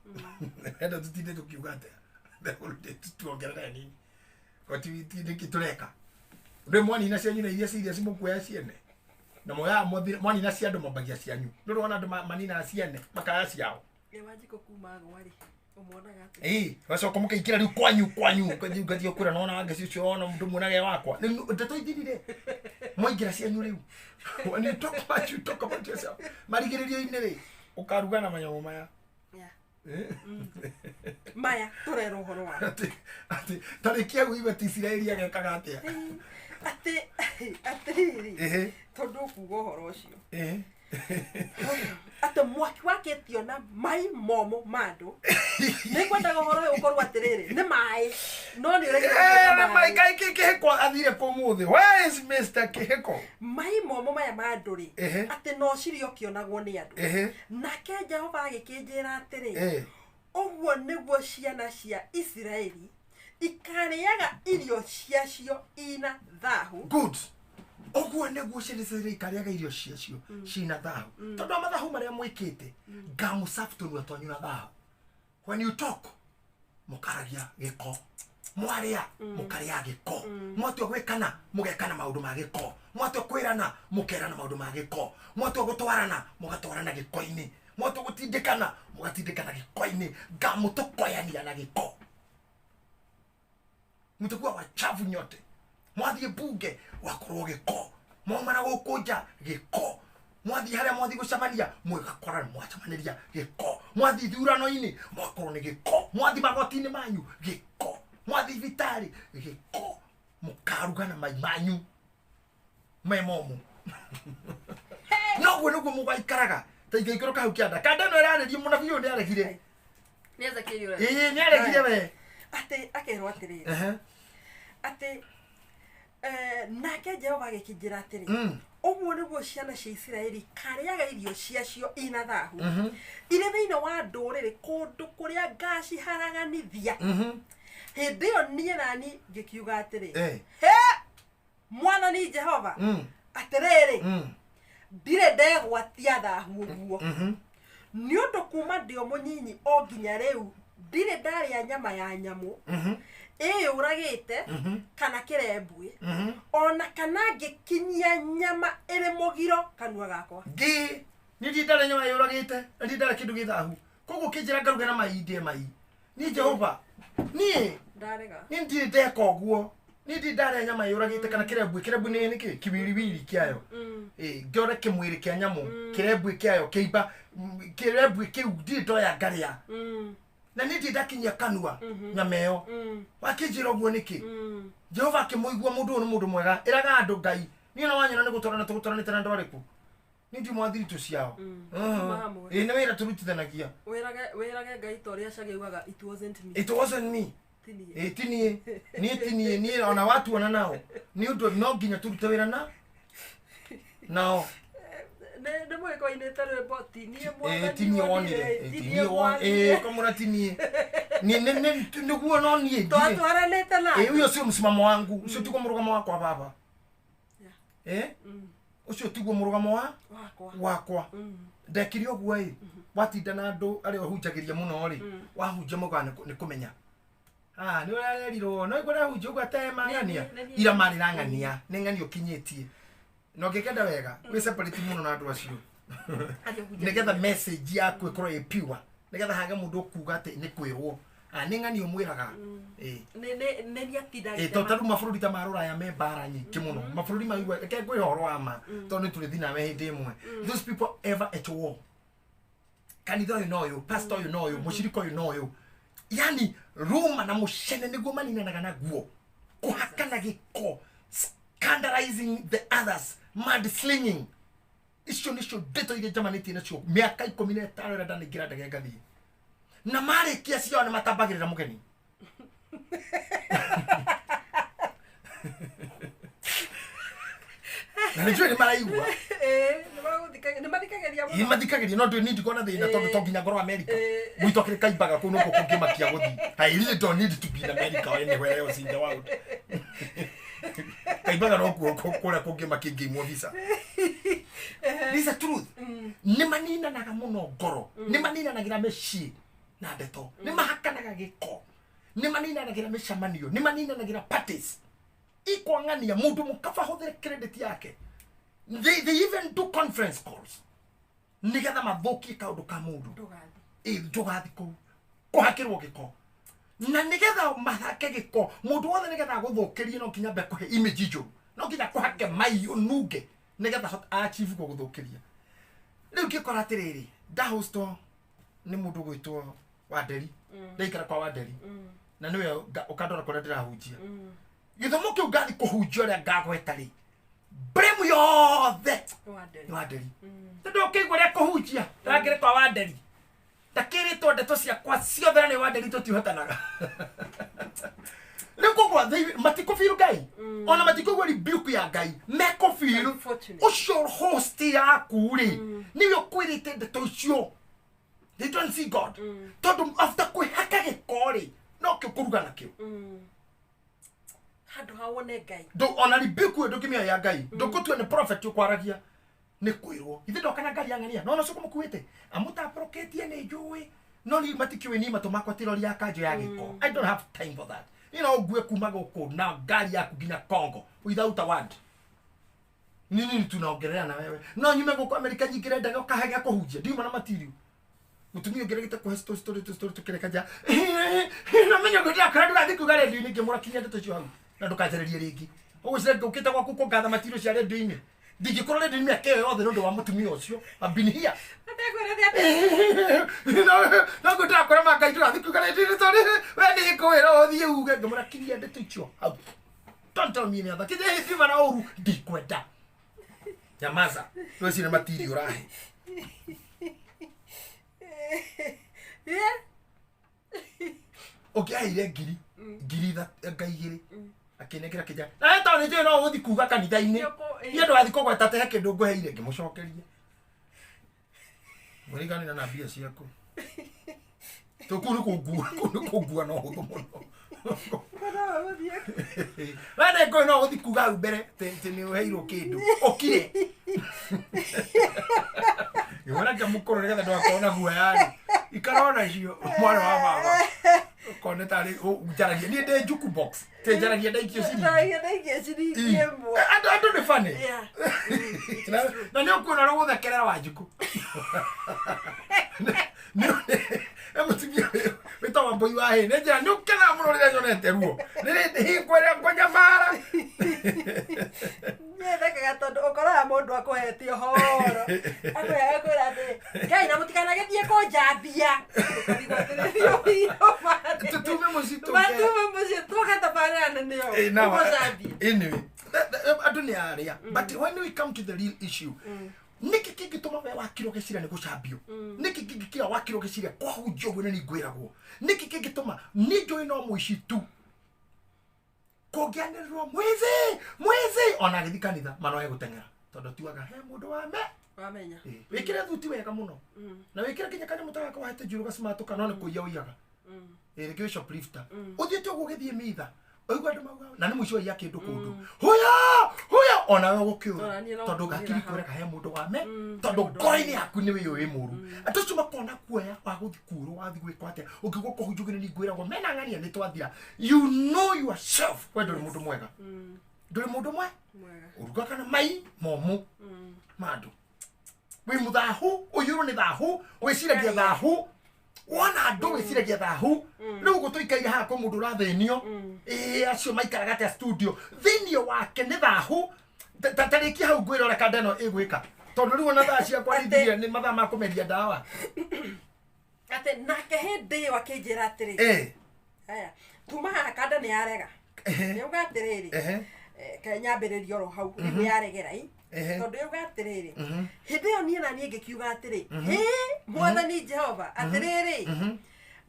Enda tũtinde tũkiuga atĩa. Tuongerere nini. Nĩkĩ tũreka. Rĩu mwanina cianyu na iria ciria cimũkuoya ciene. Na moya mwanina cia andũ mambagia cianyu. Ndũrĩ wona andũ maninaga ciene makaya ciao. Nĩ Wanjikũ kuma gwa rĩ, ũmuonaga atĩa? Ĩĩ, wacoka mũkaingĩra rĩu kwanyu kwanyu. Ngathiĩ kwĩra nona wangeci ũcio wona mũndũ muonage wakwa. Rĩu ndeto ithirire. Mwaingĩra cianyu rĩu. When you talk about you talk about yourself. Marigĩrĩrio-inĩ rĩ, ũkaruga na manyamũ maya. Maya tũrerwo ũhoro wa. Atĩ tarĩki hau iwe ti Isiraeli agekaga atĩa? Atĩ atĩrĩrĩ, tondũ ũkuga ũhoro ũcio. Atĩ mwaki wakĩtio na mai momũ ma andũ. Nĩngwendaga ũhoro ũyũ ũkorwo atĩrĩrĩ, nĩ maĩ. No nĩ ũregire Mai kai kĩhĩko athire kũ ũmũthĩ? Where is Mr. Kĩhĩko? Mai momũ maya ma andũ rĩ, atĩ no cirĩ ũkĩonagwo nĩ andũ. Nake Jehova agĩkĩnjĩra atĩrĩ, ũguo nĩguo ciana cia Isiraeli ikarĩaga irio ciacio ina thahu. Good. Ũguo nĩguo ciana cia Isiraeli ikarĩaga irio ciacio cina thahu. Tondũ wa mathahu marĩa mwĩkĩte, ngamũcabu tũnua twanyu na thahu. When you talk, mũkaragia gĩko. Mwarĩa, mũkarĩa gĩko. Mwatua gwĩkana, mũgekana maũndũ ma gĩko. Mwatua kwĩrana, mũkerana maũndũ ma gĩko. Mwatua gũtwarana, mũgatwarana gĩko-inĩ. Mwatua gũtindĩkana, mũgatindĩkana gĩko-inĩ. Ngamũtokoyania na gĩko. Mtakuwa wachafu nyote. Mwathiĩ bunge wakorwo gĩko. Mwauma na gũkũ nja gĩko. Mwathiĩ harĩa mwathiĩ gũcemania mũgakora mwacemanĩria gĩko. Mwathiĩ ithurano-inĩ mwakorwo nĩ gĩko. Mwathiĩ magoti-inĩ manyu gĩko. Mwathiĩ thibitarĩ gĩko. Mũkaruga na mai manyu me momũ. Noguo nĩguo mũgaikaraga. Ta ingĩikũrũka hau kĩanda. Kanda ĩno ĩrarĩrio mũnabii ũyũ nĩaregire. Nĩ Ezekieli ũrĩa. Ĩĩ nĩaregire we. Atĩ akerwo atĩrĩrĩ. Atĩ Nake Jehova agĩkĩnjĩra atĩrĩ, ũguo nĩguo ciana cia Isiraeli karĩaga irio ciacio ina thahu irĩ thĩinĩ wa ndũrĩrĩ kũndũ kũrĩa ngaciharaganithia. Hĩndĩ ĩyo niĩ nani ngĩkiuga atĩrĩ, he Mwathani Jehova, atĩrĩrĩ, ndirĩ ndegwatia thahu ũguo, nĩ ũndũ kuma ndĩ o mũnyinyi o nginya rĩu ndirĩ ndarĩa nyama ya nyamũ ĩyũragĩte kana kĩrembwe, ona kana ngĩkinyia nyama ĩrĩ mũgiro kanua gakwa. Ngĩ niĩ ndirĩ ndarĩa nyama yũragĩte na ndirĩ ndarĩa kĩndũ gĩ thahu, koguo kĩnjĩra ngaruge na mai ndĩe mai. Niĩ Jehova, niĩ ndarega, niĩ ndirĩ ndeka ũguo, niĩ ndirĩ ndarĩa nyama yũragĩte kana kĩrembwe. Kĩrembwe nĩ nĩkĩ? Kiwiriwiri kĩayo, ngĩore kĩmwĩrĩ kĩa nyamũ, kĩrembwe kĩayo kĩimba, kĩrembwe kĩu ndirĩ ndoya ngarĩa, na niĩ ndirĩ ndakinyia kanua nyama ĩyo. Wakĩnjĩra ũguo nĩkĩ? Jehova akĩmũigua mũndũ ũyũ nĩ mũndũ mwega, ĩraga andũ Ngai. Niĩ na wanyona nĩ gũtwarana tũgũtwaranĩte na andũ arĩkũ? Niĩ ndi mwathiri ciao. Ĩĩ nĩ wĩra tũrutithanagia. Wĩrage Ngai ta ũrĩa cagĩugaga, it wasn't me. It wasn't me. Ĩĩ ti niĩ, niĩ ti niĩ, niĩ ona watuona nao nĩ ũndũ no nginya tũrute wĩra na nao. Nĩ mũgĩkũinĩte rwĩmbo ti niĩ mwathani, ti niĩ wonire, ti niĩ wonire, kamũra ti niĩ, nĩguo no niĩ twatwaranĩte na ũyũ ũcio msimamo wangu, ũcio tiguo mũrũgamo wakwa baba. Ũcio tiguo mũrũgamo wakwa. Ndekire ũguo ĩ, watinda na andũ arĩa ũhunjagĩria mũno rĩ, wahunjia maugaga nĩ kũmenya. Nĩ ũrarerirwo no igua ũrahunjia ũguo atemang'ania ira marĩ na ng'ania, nĩ ng'ania ũkinyĩtie. Na ũngĩkenda wega wĩ separate mũno na andũ acio nĩgetha message yaku ĩkorwo ĩ pure, nĩgetha hage mũndũ ũkuga atĩ nĩ kwĩrwo. Nĩ ng'ania ũmwĩraga. Tondũ ta rĩu mabũrũri ta ma rũraya me mbara nyingĩ mũno, mabũrũri maigua reke ngwĩre ũhoro wa ma tondũ nĩ tũrĩthiĩ nawe hĩndĩ ĩmwe. Those people ever at war. Kanitha ũyũ na ũyũ, pastor ũyũ na ũyũ, mũcirika ũyũ na ũyũ, yani ruma na mũcene nĩguo maninanaga naguo, kũhakana gĩko, scandalizing the others, mud slinging. Icio nĩcio ndeto iria njamanĩtie nacio mĩaka 15 ĩrĩa ndanaingĩra ndege ngathiĩ. Na marĩkia ciao nĩ matambagĩrĩra mũgeni. Na nĩ njũĩ nĩ maraigua. Nĩ mathikagĩria, no ndĩ ndikona thĩna tondũ to nginya ngorwo America. Gwitũ akĩrĩ kaimbaga kũu nĩkuo kũngĩmakia gũthiĩ. I really don't need to be in America or anywhere else in the world. Kaimbaga no kuo kũrĩa kũngĩmakia ingĩimwo visa. This is the truth. Nĩ maninanaga mũno ngoro, nĩ maninanagĩra mĩciĩ na ndeto, nĩ mahakanaga gĩko, nĩ maninanagĩra mĩcemanio, nĩ maninanagĩra parties. Ikwang'ania mũndũ mũkaba hũthĩre credit yake. They even do conference calls nĩgetha mathũkie kaũndũ ka mũndũ. Ndũgathiĩ kũu kũhakĩrwo gĩko, na nĩgetha mahake gĩko mũndũ wothe, nĩgetha agũthũkĩrie no nginya ambe kũhe image njũru, no nginya kũhake mai ũnunge nĩgetha achieve gũgũthũkĩria. Rĩu ngĩkora atĩrĩrĩ, ndahostwo nĩ mũndũ ũgwĩtwo Wanderi, ndaikara kwa Wanderi, na nĩwe ũkandora kũrĩa ndĩrahunjia. Gĩthomo kĩu ngathiĩ kũhunjia ũrĩa ngagweta rĩ, blame yothe nĩ Wanderi. Tondũ ũkĩigua ũrĩa kũhunjia ndangĩrĩ kwa Wanderi, ndakĩrĩtwo ndeto ciakwa ciothe na nĩ Wanderi tũtihotanaga. Rĩu koguo matikũbiru Ngai, ona matikũigua rebuke ya Ngai, mekũbiru ũcio host yaku rĩ, nĩwe ũkwĩrĩte ndeto icio. They don't see God. Tondũ after kwĩhaka gĩko rĩ, no kĩo kũruga nakĩo. Handũ ha wone Ngai. Ona rebuke ĩyo ndũngĩmĩoya ya Ngai, ndũgũtua nĩ prophet ũkwaragia, nĩ kwĩrwo. Ithe ndoka na ngari ya ng'ania, no ũcio kũmũkuĩte amũtambũrũkĩtie nĩ njũĩ, no niĩ matikĩũĩ niĩ matũ makwa ti rori ya kanjũ ya gĩko. I don't have time for that. Niĩ no ngue kuma gũkũ na ngari yaku nginya Congo without a word. Nini tunaongelea na wewe? No nyume gũkũ America nyingĩre ndege ũkahe gĩa kũhunjia, ndiuma na material. Mũtumia ũngĩ ũregete kũhe story story tũkĩreka nja. Na menya ngwĩra ndakora ndũgathiĩ kuga redio-inĩ, ngĩmũra kinya ndeto icio hau na ndũkanjarĩrie rĩngĩ. Ũgwĩciria ngũkĩte gwaku kũngatha material cia redio-inĩ? Ndingĩkorwo redio-inĩ mĩaka ĩyo yothe nĩ ũndũ wa mũtumia ũcio. I've been here. No ngwĩra ma Ngai ndũgathiĩ kuga redio-inĩ tondũ we nĩ ngũwĩra ũthiĩ uge. Ngĩmũra kinya ndeto icio hau. Don't tell me any other. Kinya hĩndĩ na ũru ndikwenda. Nyamaza. Rwĩciria material ũrahe. Ũngĩaheire ngiri nga igĩrĩ Akinengera kija. Na to ni njũĩ no ũgũthiĩ kuga kanitha-inĩ. Niĩ ndũgathiĩ kũgweta atĩ he kĩndũ ngũheire ngĩmũcokeria. Mũriganĩra na mbia ciaku. To kũu nĩ kũngua, kũu nĩ kũngua no hũthũ mũno. We nĩ ngũĩ no ũgũthiĩ kuga hau mbere atĩ nĩ ũheirwo kĩndũ. Ũkire. Ngĩmwĩra ngĩmũkũrũ nĩgetha ndũgakorwo na guoya-rĩ. Ikara onacio mwana wa baba. Ũkone tarĩ njaragia niĩ ndĩ njuku box. Tĩ njaragia ndaikio ciringi. Njaragia ndaikio ciringi ĩmwe. Andũ nĩ funny. Na nĩ ũkuona ũrĩa ũgũthekerera Wanjikũ. Mũtumia wĩtagwo Mbũi wa Hĩ. Nĩ njĩra nĩ ũkenaga mũno rĩrĩa nyonete ruo. Rĩrĩ hingo ĩrĩa ngũnyamara. Niĩ thekaga tondũ ũkoraga mũndũ akũhete ũhoro. Akwĩra atĩ Ngai na mũtikanagĩthiĩ kũnjambia. Ũkarigwo atĩrĩrĩ Tutume mũciĩ tũke. Matume mũciĩ tũke tabarĩra nene ĩyo. Tũkũcambie. Anyway, andũ nĩ arĩa. But when we come to the real issue, nĩkĩ kĩngĩtũma we wakirwo gĩcira nĩ gũcambio? Nĩkĩ kĩngĩkira wakirwo gĩcira kwahunjio ũguo nĩ ngwĩragwo? Nĩkĩ kĩngĩtũma niĩ njũĩ no mũici tu kũngĩanĩrĩrwo mwizi mwizi ona agĩthiĩ kanitha mano egũteng'era tondũ tuaga he mũndũ wa me wamenya. Wĩkĩre thuti wega mũno na wĩkĩre nginya kanyamũ ta gaka wahete njũrũ gacimatũka no nĩ kũiya ũiyaga. Rĩngĩ wĩ shoplifter ũthiĩte ũguo ũgĩthiĩ mitha ũigua andũ mauga na nĩ mũici waiya kĩndũ kũndũ huya huya ona we ũgũkĩũra tondũ hakiri kwĩraga he mũndũ wa me tondũ ngoro-inĩ yaku nĩ wĩyũĩ mũru. Andũ acio makona kuoya wa gũthiĩ kũũrwo wathiĩ gwĩkwo atĩa ũngĩgwo kũhunjio nĩ ngwĩragwo mena ng'ania nĩ twathira. You know yourself we ndũrĩ mũndũ mwega. Ndũrĩ mũndũ mwega. Ũrugaga na mai momũ ma andũ. Wĩ mũthahu ũiyũrwo nĩ thahu wĩciragia thahu wona andũ wĩciragia thahu rĩu ũguo tũikaire haha kwĩ mũndũ ũrathĩnio ĩĩ acio maikaraga atĩa studio thĩinĩ wake nĩ thahu tarĩkia hau ngwĩra ũrĩa kanda ĩno ĩgwĩka tondũ rĩu ona thaa ciakwa nithirie nĩ mathaa ma kũmeria ndawa. Atĩ nake hĩndĩ ĩyo akĩnjĩra atĩrĩ aya tuma haha kanda nĩ yarega nĩauga atĩrĩrĩ ke nyambĩrĩrie oro hau nĩ yaregera i tondũ yauga atĩrĩrĩ hĩndĩ ĩyo niĩ na niĩ ngĩkiuga atĩrĩ ĩ mwathani Jehova atĩrĩrĩ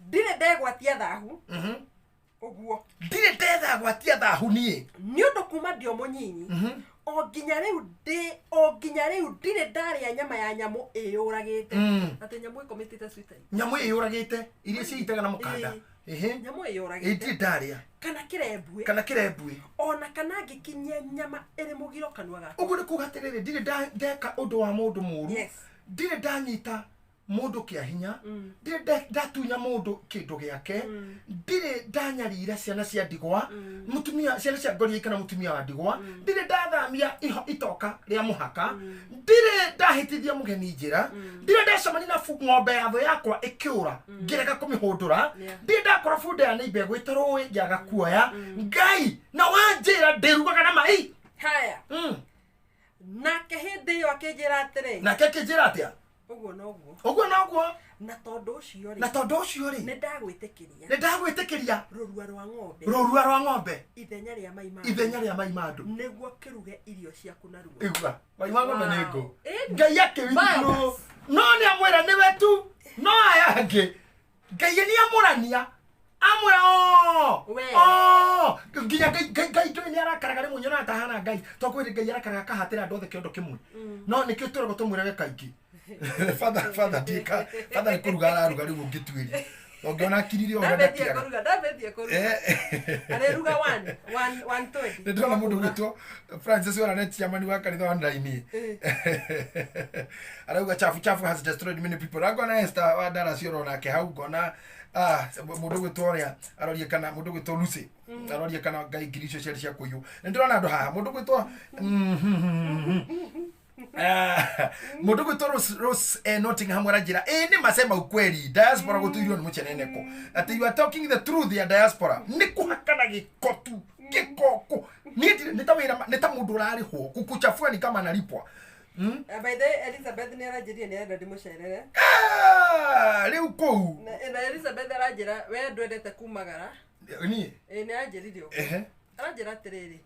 ndirĩ ndegwatia thahu ũguo ndirĩ ndethagwatia thahu niĩ nĩ ũndũ kuma ndĩ o mũnyinyi o nginya rĩu ndirĩ ndarĩa nyama ya nyamũ ĩyũragĩte. Atĩ nyamũ ĩkomĩtĩte suicide. Nyamũ ĩyũragĩte iria ciĩitaga na mũkanda. Nyamũ ĩyũragĩte ndirĩ ndarĩa kana kĩrembwe kana kĩrembwe ona kana ngĩkinyia nyama ĩrĩ mũgiro kanua gakwa. Ũguo nĩ kuga atĩrĩrĩ ndirĩ ndeka ũndũ wa mũndũ mũũru ndirĩ ndanyita mũndũ kĩa hinya ndirĩ ndatunya mũndũ kĩndũ gĩake ndirĩ ndanyarira ciana cia ndigwa mũtumia ciana cia ngoria kana mũtumia wa ndigwa ndirĩ ndathamia itoka rĩa mũhaka ndirĩ ndahĩtithia mũgeni njĩra ndirĩ ndacemania na ng'ombe ya thũ yakwa ĩkĩũra ngĩrega kũmĩhũndũra ndirĩ ndakora bunda ya neighbor ĩgwĩte rũĩ ngĩaga kuoya. Ngai na wanjĩra ndĩrugaga na mai. Haya nake hĩndĩ ĩyo akĩnjĩra atĩrĩ nake akĩnjĩra atĩa ũguo noguo ũguo noguo na tondũ ũcio rĩ na tondũ ũcio rĩ nĩ ndagwĩtĩkĩria nĩ ndagwĩtĩkĩria rũrua rwa ng'ombe rũrua rwa ng'ombe ithenya rĩa mai ma ithenya rĩa mai ma andũ nĩguo kĩruge irio ciaku naruo. Igua mai ma ng'ombe nĩ ngũ Ngai akĩwithdraw no nĩ amwĩra nĩwe tu no aya angĩ Ngai nĩ amũrania amwĩra nginya Ngai ndũĩ nĩ arakaraga rĩmwe nyonaga ta hana Ngai to kwĩrĩ Ngai arakaraga akahatĩra andũ othe kĩondo kĩmwe no nĩkĩo twĩragwo tũmwĩrage kaingĩ. Father ndika father nĩ kũruga araruga rĩu ũngĩtuĩria ũngĩona akirire ũrĩa ndakiraga ndambĩtie kũruga arĩruga 120. Nĩ ndĩrona mũndũ ũgwĩtwo Francis Wara nĩ chairman wa kanitha wa Ndaini arauga chafu chafu has destroyed many people. Ngona Esther wa Dallas oro nake hau ngona mũndũ ũgwĩtwo ũrĩa arorie kana mũndũ ũgwĩtwo Lucy arorie kana Ngai ngiri icio ciarĩ cia kũiywo. Nĩ ndĩrona andũ haha mũndũ ũgwĩtwo mũndũ gwĩtwo Rose Nottingham aranjĩra ĩ nĩ masema ukweli diaspora gũtuirio nĩ mũceneneko atĩ you are talking the truth ya diaspora nĩ kũhakana gĩko tu gĩko niĩ nĩ ta wĩra nĩ ta mũndũ ũrarĩhwo kukuchafua ni kama analipwa. By the way Elizabeth nĩ aranjĩrire nĩ arenda ndĩmũcerere rĩu kũu na Elizabeth aranjĩra we ndwendete kumagara niĩ nĩ aranjĩrire ũguo aranjĩra atĩrĩrĩ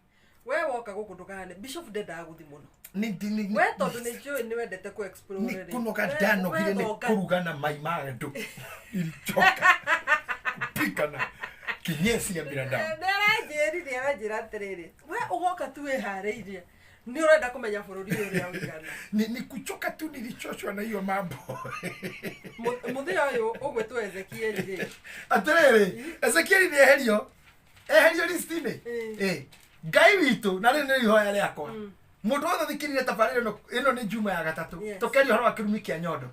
we woka gũkũ ndũkahane Bishop ndendaga gũthiĩ mũno we tondũ nĩ njũĩ nĩ wendete kũ explore rĩ nĩ kũnoga ndanogire nĩ kũruga na mai ma andũ ilichoka kupika na kinyesi ya binadamu. Ezekieli nĩ aranjĩra atĩrĩrĩ, we ũgoka tu wĩharĩirie, nĩ ũrenda kũmenya bũrũri ũyũ ũrĩa ũigana. Ni kuchoka tu nilichoshwa na hiyo mambo. Mũthenya ũyũ ũgwĩtwo Ezekieli rĩ. Atĩrĩrĩ, Ezekieli nĩ eherio list-inĩ. Ngai witũ, na rĩu nĩ ihoya rĩakwa. Mũndũ wothe ũthikĩrĩrie tabarĩra ĩno nĩ Juma ya gatatũ. Tũkeria ũhoro wa kĩrumi kĩa nyondo.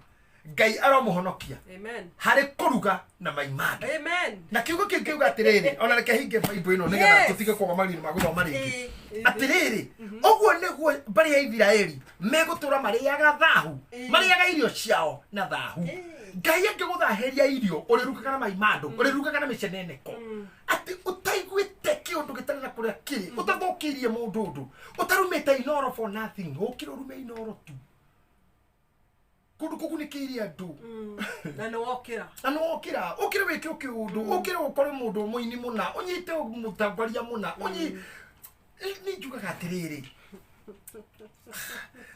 Ngai aromũhonokia. Amen. Harĩ kũruga na mai mangĩ. Amen. Na kiugo kĩu kĩuga atĩrĩrĩ, ona reke hinge Bible ĩno nĩgetha tũtige kwaga mariri ma gũthoma rĩngĩ. Atĩrĩrĩ, ũguo nĩguo mbarĩ ya Isiraeli megũtũra marĩaga thahu, marĩaga irio ciao na thahu. Ngai angĩgũthahĩria irio, ũrĩrugaga na mai mandũ, ũrĩrugaga na mĩceneneko. Atĩ ũtaiguĩte kĩũndũ gĩtarĩ na kũrĩa kĩrĩ, ũtathũkĩirie mũndũ ũndũ, ũtarumĩte inoro for nothing, ũkĩre ũrume inoro tu. Kũndũ kũgunĩkĩirie andũ. Na nĩ wokĩra. Na nĩ wokĩra. Ũkĩre wĩke kĩũndũ, ũkĩre ũkore mũndũ mũini mũna, ũnyite mũtongoria mũna, nĩ njugaga atĩrĩrĩ.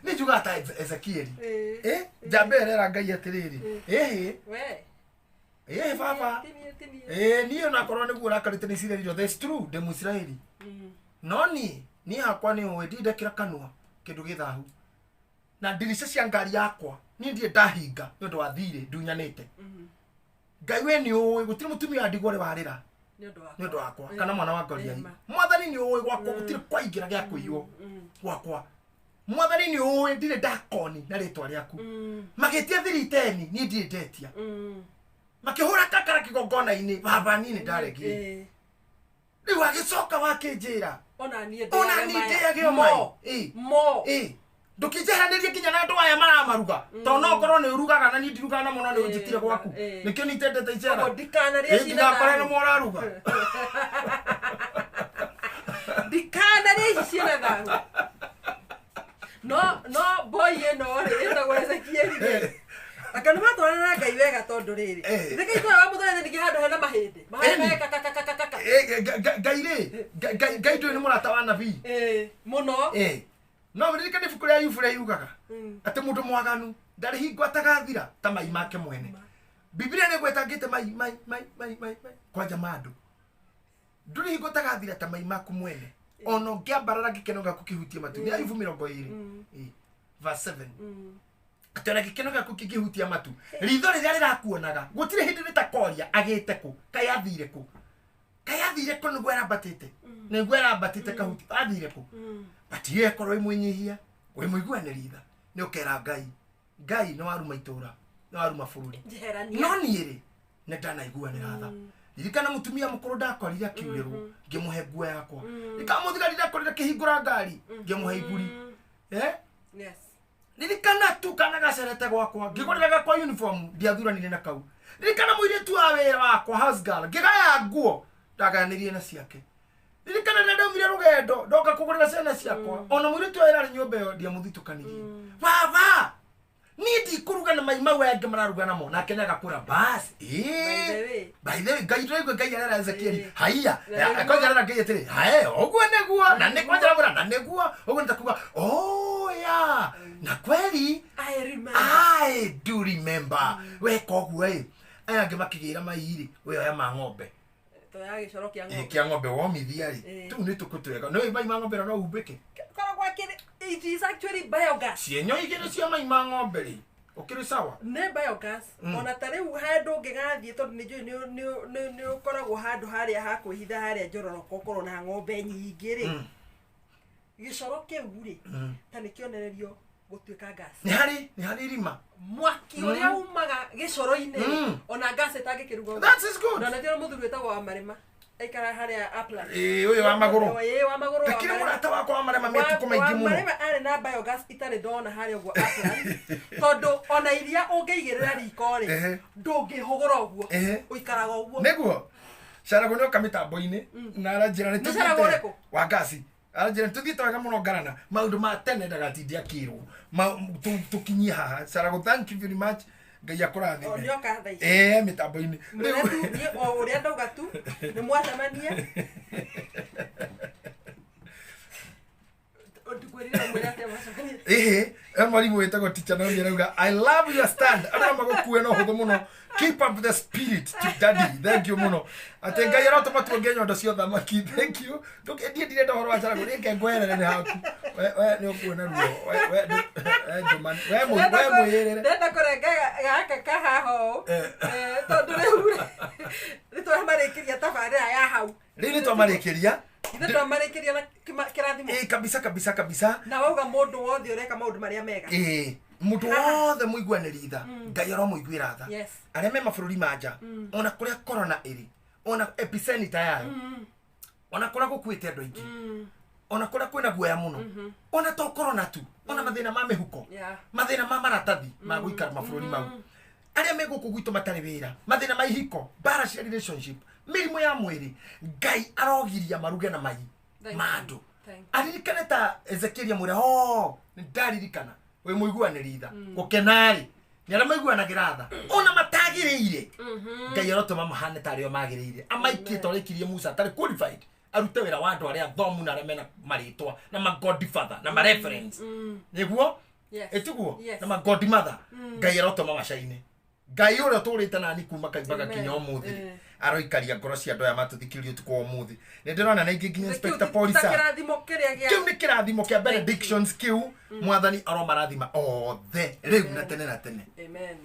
Nĩ njugaga ta Ezekieli. Njambe ĩrera Ngai atĩrĩrĩ. We. Baba. Niĩ onakorwo nĩguo ũrakarĩte nĩ Isiraeli, that's true, ndĩ Mũisiraeli. No niĩ hakwa nĩ ũĩ ndindekĩra kanua kĩndũ gĩ thahu. Na ndirica cia ngari yakwa niĩ ndirĩ ndahinga nĩ ũndũ wa thirĩ ndunyanĩte. Ngai we nĩ ũĩ gũtirĩ mũtumia wa ndigwa ũrĩ warĩra nĩ ũndũ wakwa kana mwana wa ngoriai. Mwathani nĩ ũĩ gwakwa gũtirĩ kwaingĩra gĩa kũiywo gwakwa. Mwathani nĩ ũĩ ndirĩ ndakoni na rĩtwa rĩaku. Magĩtia thiri 10 niĩ ndirĩ ndetia. Makĩhũra kakara kĩgongona-inĩ baba niĩ nĩ ndaregire. Rĩu agĩcoka wakĩnjĩra ona niĩ ndĩage mai. Mo. Ndũkĩnjeheranĩrie nginya na andũ aya maramaruga. Tondũ no ũkorwo nĩ ũrugaga na niĩ ndirugaga na mũno nĩ ũnjĩtire gwaku. Nĩkĩo nitendete icera. Ndikanarĩe cina. Ndingakore nĩ mũraruga. Ndikanarĩe ici ciĩna thahu. No boy ĩno rĩ ĩtagwo Ezekieli rĩ. Aka nĩ matwarana na Ngai wega tondũ rĩrĩ. Githĩ itũra wa mũthenya ningĩ handũ hena mahĩndĩ. Mahĩndĩ kakakakakaka. Ngai rĩ, Ngai ndũĩ nĩ mũrata wa nabii. Mũno. No ririkane ibuku rĩa Ayubu rĩa yugaga atĩ mũndũ mwaganu ndarĩ hingo atagathira ta mai make mwene. Biblia nĩ ĩgwetangĩte mai mai mai mai mai kwanja mandũ. Ndũrĩ hingo ũtagathira ta mai maku mwene. Ona ũngĩambarara gĩkeno gĩaku kĩhutie matu. Nĩ Ayubu 20. Verse 7. Atĩ ona gĩkeno gĩaku kĩngĩhutia matu. Ritho rĩrĩa rĩrakuonaga gũtirĩ hĩndĩ rĩtakoria agĩte kũ, kaĩ athire kũ. Kaĩ athire kũ nĩguo arambatĩte. Nĩguo arambatĩte kahuti athire kũ. But ye korwo wĩ mwĩnyihia, wĩ mũiguanĩri tha, nĩ ũkera Ngai. Ngai nĩ waruma itũra, nĩ waruma bũrũri. No niĩ rĩ, nĩ ndanaiguanĩra tha. Ririkana mũtumia mũkũrũ ndakorire akiurĩrwo, ngĩmũhe nguo yakwa. Ririkana mũthigari ndakorire akĩhingũra ngari, ngĩmũhe iburi. Yes. Ririkana tu kana gacerete gwakwa, ngĩgũrĩra gakwa uniform, ndiathuranire na kau. Ririkana mũirĩtu wa wĩra wakwa, house girl, ngĩgaya nguo, ndagayanĩrie na ciake. Ririkana rĩrĩa ndaumire rũgendo ndoka kũgũrĩra ciana ciakwa, ona mũirĩtu wa wĩra arĩ nyũmba ĩyo ndiamũthitũkanirie. Baba, niĩ ndikũruga na mai mau aya angĩ mararuga namo, nake nĩagakũra basi. By the way, Ngai ndĩraigua Ngai arera Ezekieli. Haiya, kwanja arera Ngai atĩrĩ, hae, ũguo nĩguo, na nĩ kwanja aramwĩra, na nĩguo, ũguo nĩ ta kuga, oh yeah, na kweli, I do remember. Weka ũguo ĩ, aya angĩ makĩgĩra mai rĩ, we oya ma ng'ombe. Toya gĩcoro kĩa ng'ombe. Kĩa ng'ombe womithia rĩ, tũu nĩ tũkũ twega. Nĩ mai ma ng'ombe no umbĩke. Koragwo akĩrĩ, it is actually biogas. Cienyo igĩrĩ cia mai ma ng'ombe rĩ, ũkĩrĩ sawa? Nĩ biogas. Ona ta rĩu handũ ũngĩgathiĩ tondũ nĩ njũĩ nĩ ũkoragwo handũ harĩa ha kwĩhitha harĩa njororoko ũkorwo na ng'ombe nyingĩ rĩ. Gĩcoro kĩu rĩ, ta nĩ kĩonererio gũtuĩka gas. Nĩ harĩ irima. Mwaki ũrĩa umaga gĩcoro-inĩ, ona gas ĩtangĩkĩruga. That is good. Na nĩkĩo mũthuri wĩtagwo wa Marĩma. Aikara harĩa Upland. Ũyũ wa magũrũ. Wa magũrũ. Ndakĩrĩ mũrata wakwa wa Marĩma mĩtukũ maingĩ mũno. Marĩma arĩ na biogas itarĩ ndona harĩa ũguo Upland. Tondũ ona iria ũngĩigĩrĩra riko rĩ, ndũngĩhũgũra ũguo. Ũikaraga ũguo. Nĩguo. Caragũ nĩoka mĩtambo-inĩ na aranjĩra nĩ tũthiĩte wa gasi. Aranjĩra nĩ tũthiĩte wega mũno ngarana. Maũndũ ma tene ndagatinde akĩrwo. Tũkinyie haha. Caragũ, thank you very much. Ngai akũrathime. Nĩoka thaa ici. Mĩtambo-inĩ. Niĩ o ũrĩa ndauga tu, nĩ mwacemania. Ndĩkwĩrire mwĩre atĩa mwacemania. Mwarimũ wĩtagwo Teacher Naomi arauga, I love your stand. Andũ no magũkue no hũthũ mũno. Keep up the spirit, Chief Daddy. Thank you muno. Ate Ngai arotũma tuonge nyondo cia thamaki. Thank you. Ndũkendie ndirenda ũhoro wa Jalagũ, rĩke ngweherere nĩ haku. We nĩ ũkuona ruo. We Njũma, we mwĩrĩre. Ndenda kũrenga gaka kahaha ũũ. Tondũ rĩu nĩ twamarĩkĩria tabarĩra ya hau. Rĩu nĩ twamarĩkĩria. Ithuĩ twamarĩkĩria na kĩrathimo. Ĩĩ kabisa kabisa kabisa. Na wauga mũndũ wothe ũreka maũndũ marĩa mega. Ĩĩ mũndũ wothe mũiguanĩri tha, Ngai aromũiguĩra tha. Yes. Arĩa me mabũrũri ma nja, ona kũrĩa corona ĩrĩ, ona epicenter yayo, ona kũrĩa gũkuĩte andũ aingĩ, ona kũrĩa kwĩna guoya mũno, ona to corona tu, ona mathĩna ma mĩhuko, mathĩna ma maratathi ma gũikara mabũrũri mau, arĩa me gũkũ gwitũ matarĩ wĩra, mathĩna ma ihiko, mbara cia relationship, mĩrimũ ya mwĩrĩ, Ngai arogiria maruge na mai ma andũ. Aririkane ta Ezekiel amwĩra, nĩndaririkana wĩ mũiguanĩri tha, gũkena-rĩ nĩ arĩa maiguanagĩra tha ona matagĩrĩire. Ngai arotũma mahane ta arĩa magĩrĩire, amaikĩte ũrĩa Musa atarĩ qualified arute wĩra wa andũ arĩa athomu na arĩa mena marĩtwa na ma godfather na ma reference, nĩguo ĩtiguo, na ma godmother. Ngai arotũma macaine. Ngai ũrĩa ũtũrĩte nani kuma kaimbaga kinya ũmũthĩ aroikaria ngoro cia andũ aya matũthikĩrĩria ũtukũ wa ũmũthĩ. Nĩ ndĩrona na ingĩ nginya Inspector Paul Sir. Kĩu nĩ kĩrathimo kĩa benedictions kĩu. Mwathani aromarathima othe rĩu na tene na tene. Amen.